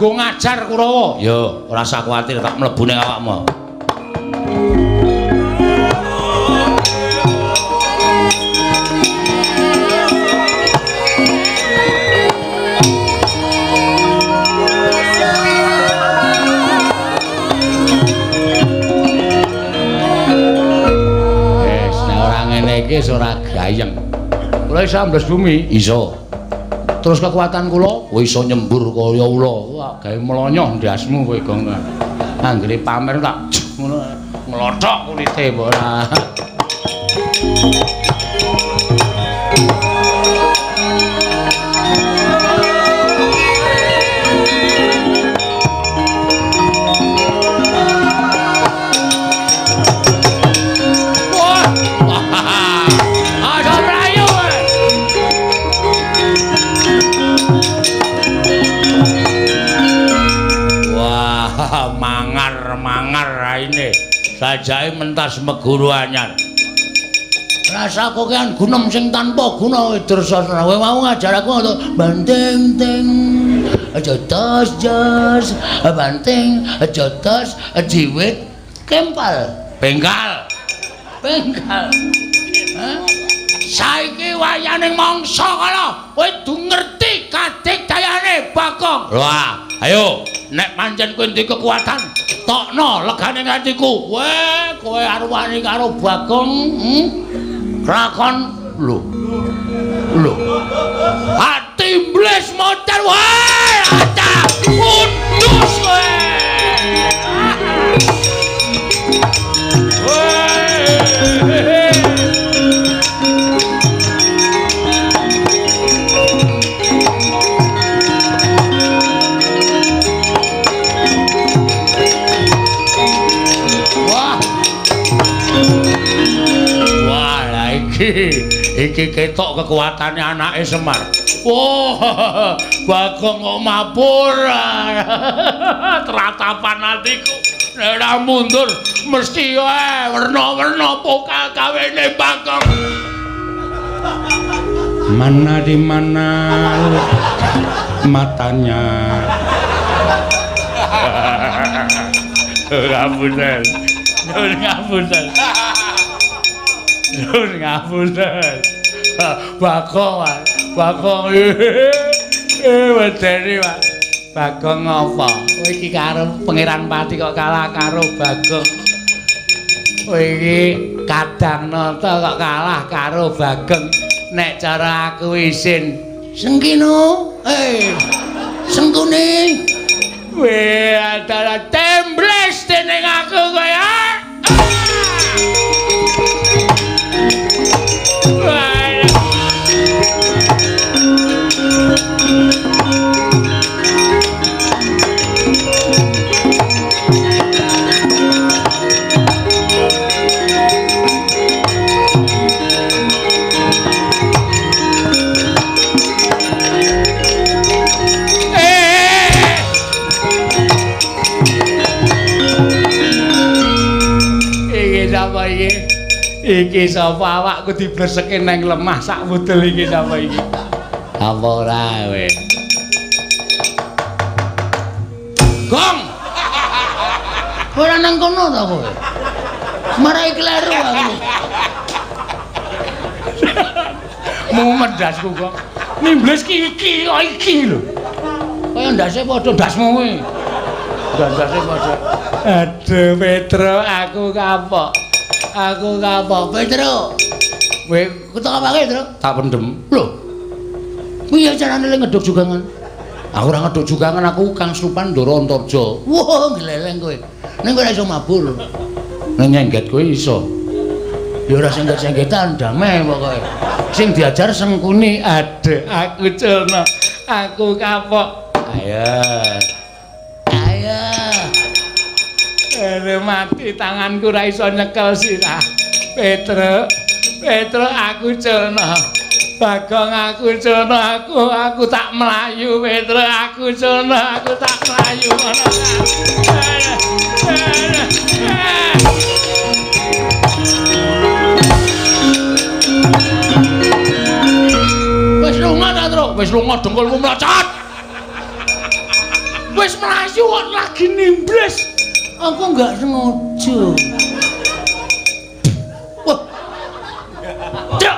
Speaker 2: Nggo ngajar Kurawa.
Speaker 1: Ya, ora usah kuwatir tak mlebu ning awakmu.
Speaker 2: Wis, nek ora ngene iki wis ora gayeng. Kula iso ambles bumi,
Speaker 1: iso.
Speaker 2: Terus kekuatan kula,
Speaker 1: kowe iso nyembur kaya ula.
Speaker 2: Wah, gawe mlonyoh ndasmu kowe, Gong. Anggere pamer tak ngono nglothok kulite apa ora. Wah. Ada mlayu.
Speaker 1: Wah, mangar-mangar raine. Sajake mentas meguru anyar.
Speaker 3: Rasa kokean gunem sing tanpa guna Dursasana. Kowe mau ngajar aku ngono, banting ting aja tos jos, banting aja tos jiwit Kempal.
Speaker 1: Bengkal.
Speaker 3: Bengkal. Hah? Saiki wayane mangsa kala kowe du ngerti kadigdayane Bagong.
Speaker 1: Wah, ayo nek pancen kowe duwe kekuatan, tokno legane atiku.
Speaker 3: Weh, kowe arep wani karo Bagong, Lakon
Speaker 1: lho. Lho. Ati mblis motor wae, acah pundus kowe. Iki ketok kekuatane anake Semar. Wah, Bagong kok mabur. Tratapan atiku. Nek ora mundur mesti wae werna-werna pokal kawene Bagong.
Speaker 2: Mana di mana matanya.
Speaker 1: Ngapunten. Nyuwun ngapunten. Nyuwun ngapunten. Bagong, Bagong. Wedeni, Pak. Bagong ngapa? Kowe iki karo Pangeran Pati kok kalah karo Bagong. Kowe iki Kadang Nata kok kalah karo Bagong. Nek cara aku isin
Speaker 3: Sengkino, Sengkuni.
Speaker 1: Weh, adalah tembles dening aku kowe. Iki sapa awakku diblerseke nang lemah sak wudel iki sapa iki? Apa ora kowe?
Speaker 3: Gong. Ora nang kono ta kowe? Marai kleru aku.
Speaker 1: Mumet ndasku kok. Nimbles ki iki kok iki lho.
Speaker 3: Kaya ndase padha ndasmu kuwi.
Speaker 1: Ndase padha. Aduh Petro, aku kapok.
Speaker 3: Aku kapok, Petro. Kowe ketok apake, Tru?
Speaker 1: Tak pendem.
Speaker 3: Lho. Piye carane le ngeduk jugangan?
Speaker 1: Aku ora ngeduk jugangan, aku Kang Slupan Ndara Antarja.
Speaker 3: Wah, gleleng kowe. Ning kowe ora iso mabur.
Speaker 1: Nek nyengget kowe iso.
Speaker 3: Ya ora sengget-senggetan, damai pokoke.
Speaker 1: Sing diajar Sengkuni, adek aku culna. Aku kapok. Ayo.
Speaker 3: Ayo.
Speaker 1: Ere mati tanganku ora iso nyekel sirah. Petro, Petro aku culna. Bagong aku culna, aku tak mlayu Petro, aku culna, aku tak mlayu ngono.
Speaker 3: Wis lunga ta, Tru?
Speaker 1: Wis lunga dengkulmu mlocot. Wis mlayu kok lagi nimbles.
Speaker 3: Aku enggak sengaja. Wah.
Speaker 1: Cuk.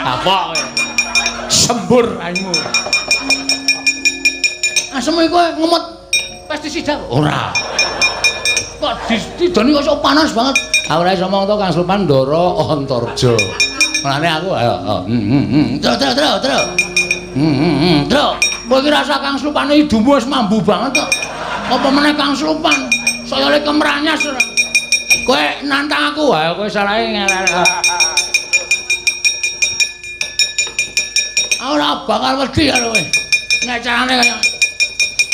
Speaker 1: Apa kowe? Sembur raimu.
Speaker 3: Asem iku ngemot pestisida
Speaker 1: ora.
Speaker 3: Kok didoni kok panas banget.
Speaker 1: Aku ora iso omong to Kang Slupan Ndara Antarja. Mulane aku ayo.
Speaker 3: Tru tru tru tru. Tru. Kowe iki rasa Kang Slupane idumu wis mambu banget kok. Apa meneh Kang Slupan? Saya le kemranyas. Kowe nantang aku, ayo kowe salahe ngelek. Ora bakal wedi karo kowe. Nek carane kaya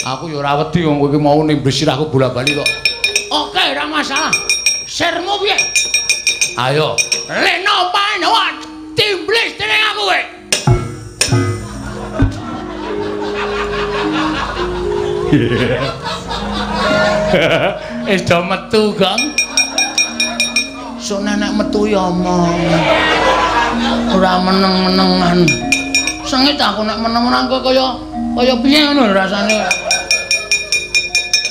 Speaker 1: aku ya ora wedi wong kowe iki mau nimbes sirahku bola-bali kok.
Speaker 3: Oke, ora masalah. Sirmu piye?
Speaker 1: Ayo.
Speaker 3: Leno panawa timblis dening aku kowe.
Speaker 1: Wis do metu, Gong.
Speaker 3: Sok nek metu ya omong. Ora meneng-menengan. Sengit aku nek meneng-meneng kok kaya kaya piye ngono rasane.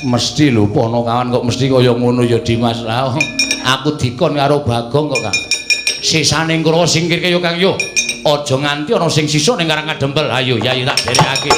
Speaker 1: Mesti lho Ponokawan kok mesti kaya ngono ya Dimas. Lah aku dikon karo Bagong kok, Kang. Sisane Kurawa singkirke yo Kang yo. Aja nganti ana sing sisa ning Karang Kadempel. Ayo Yayi tak derekake.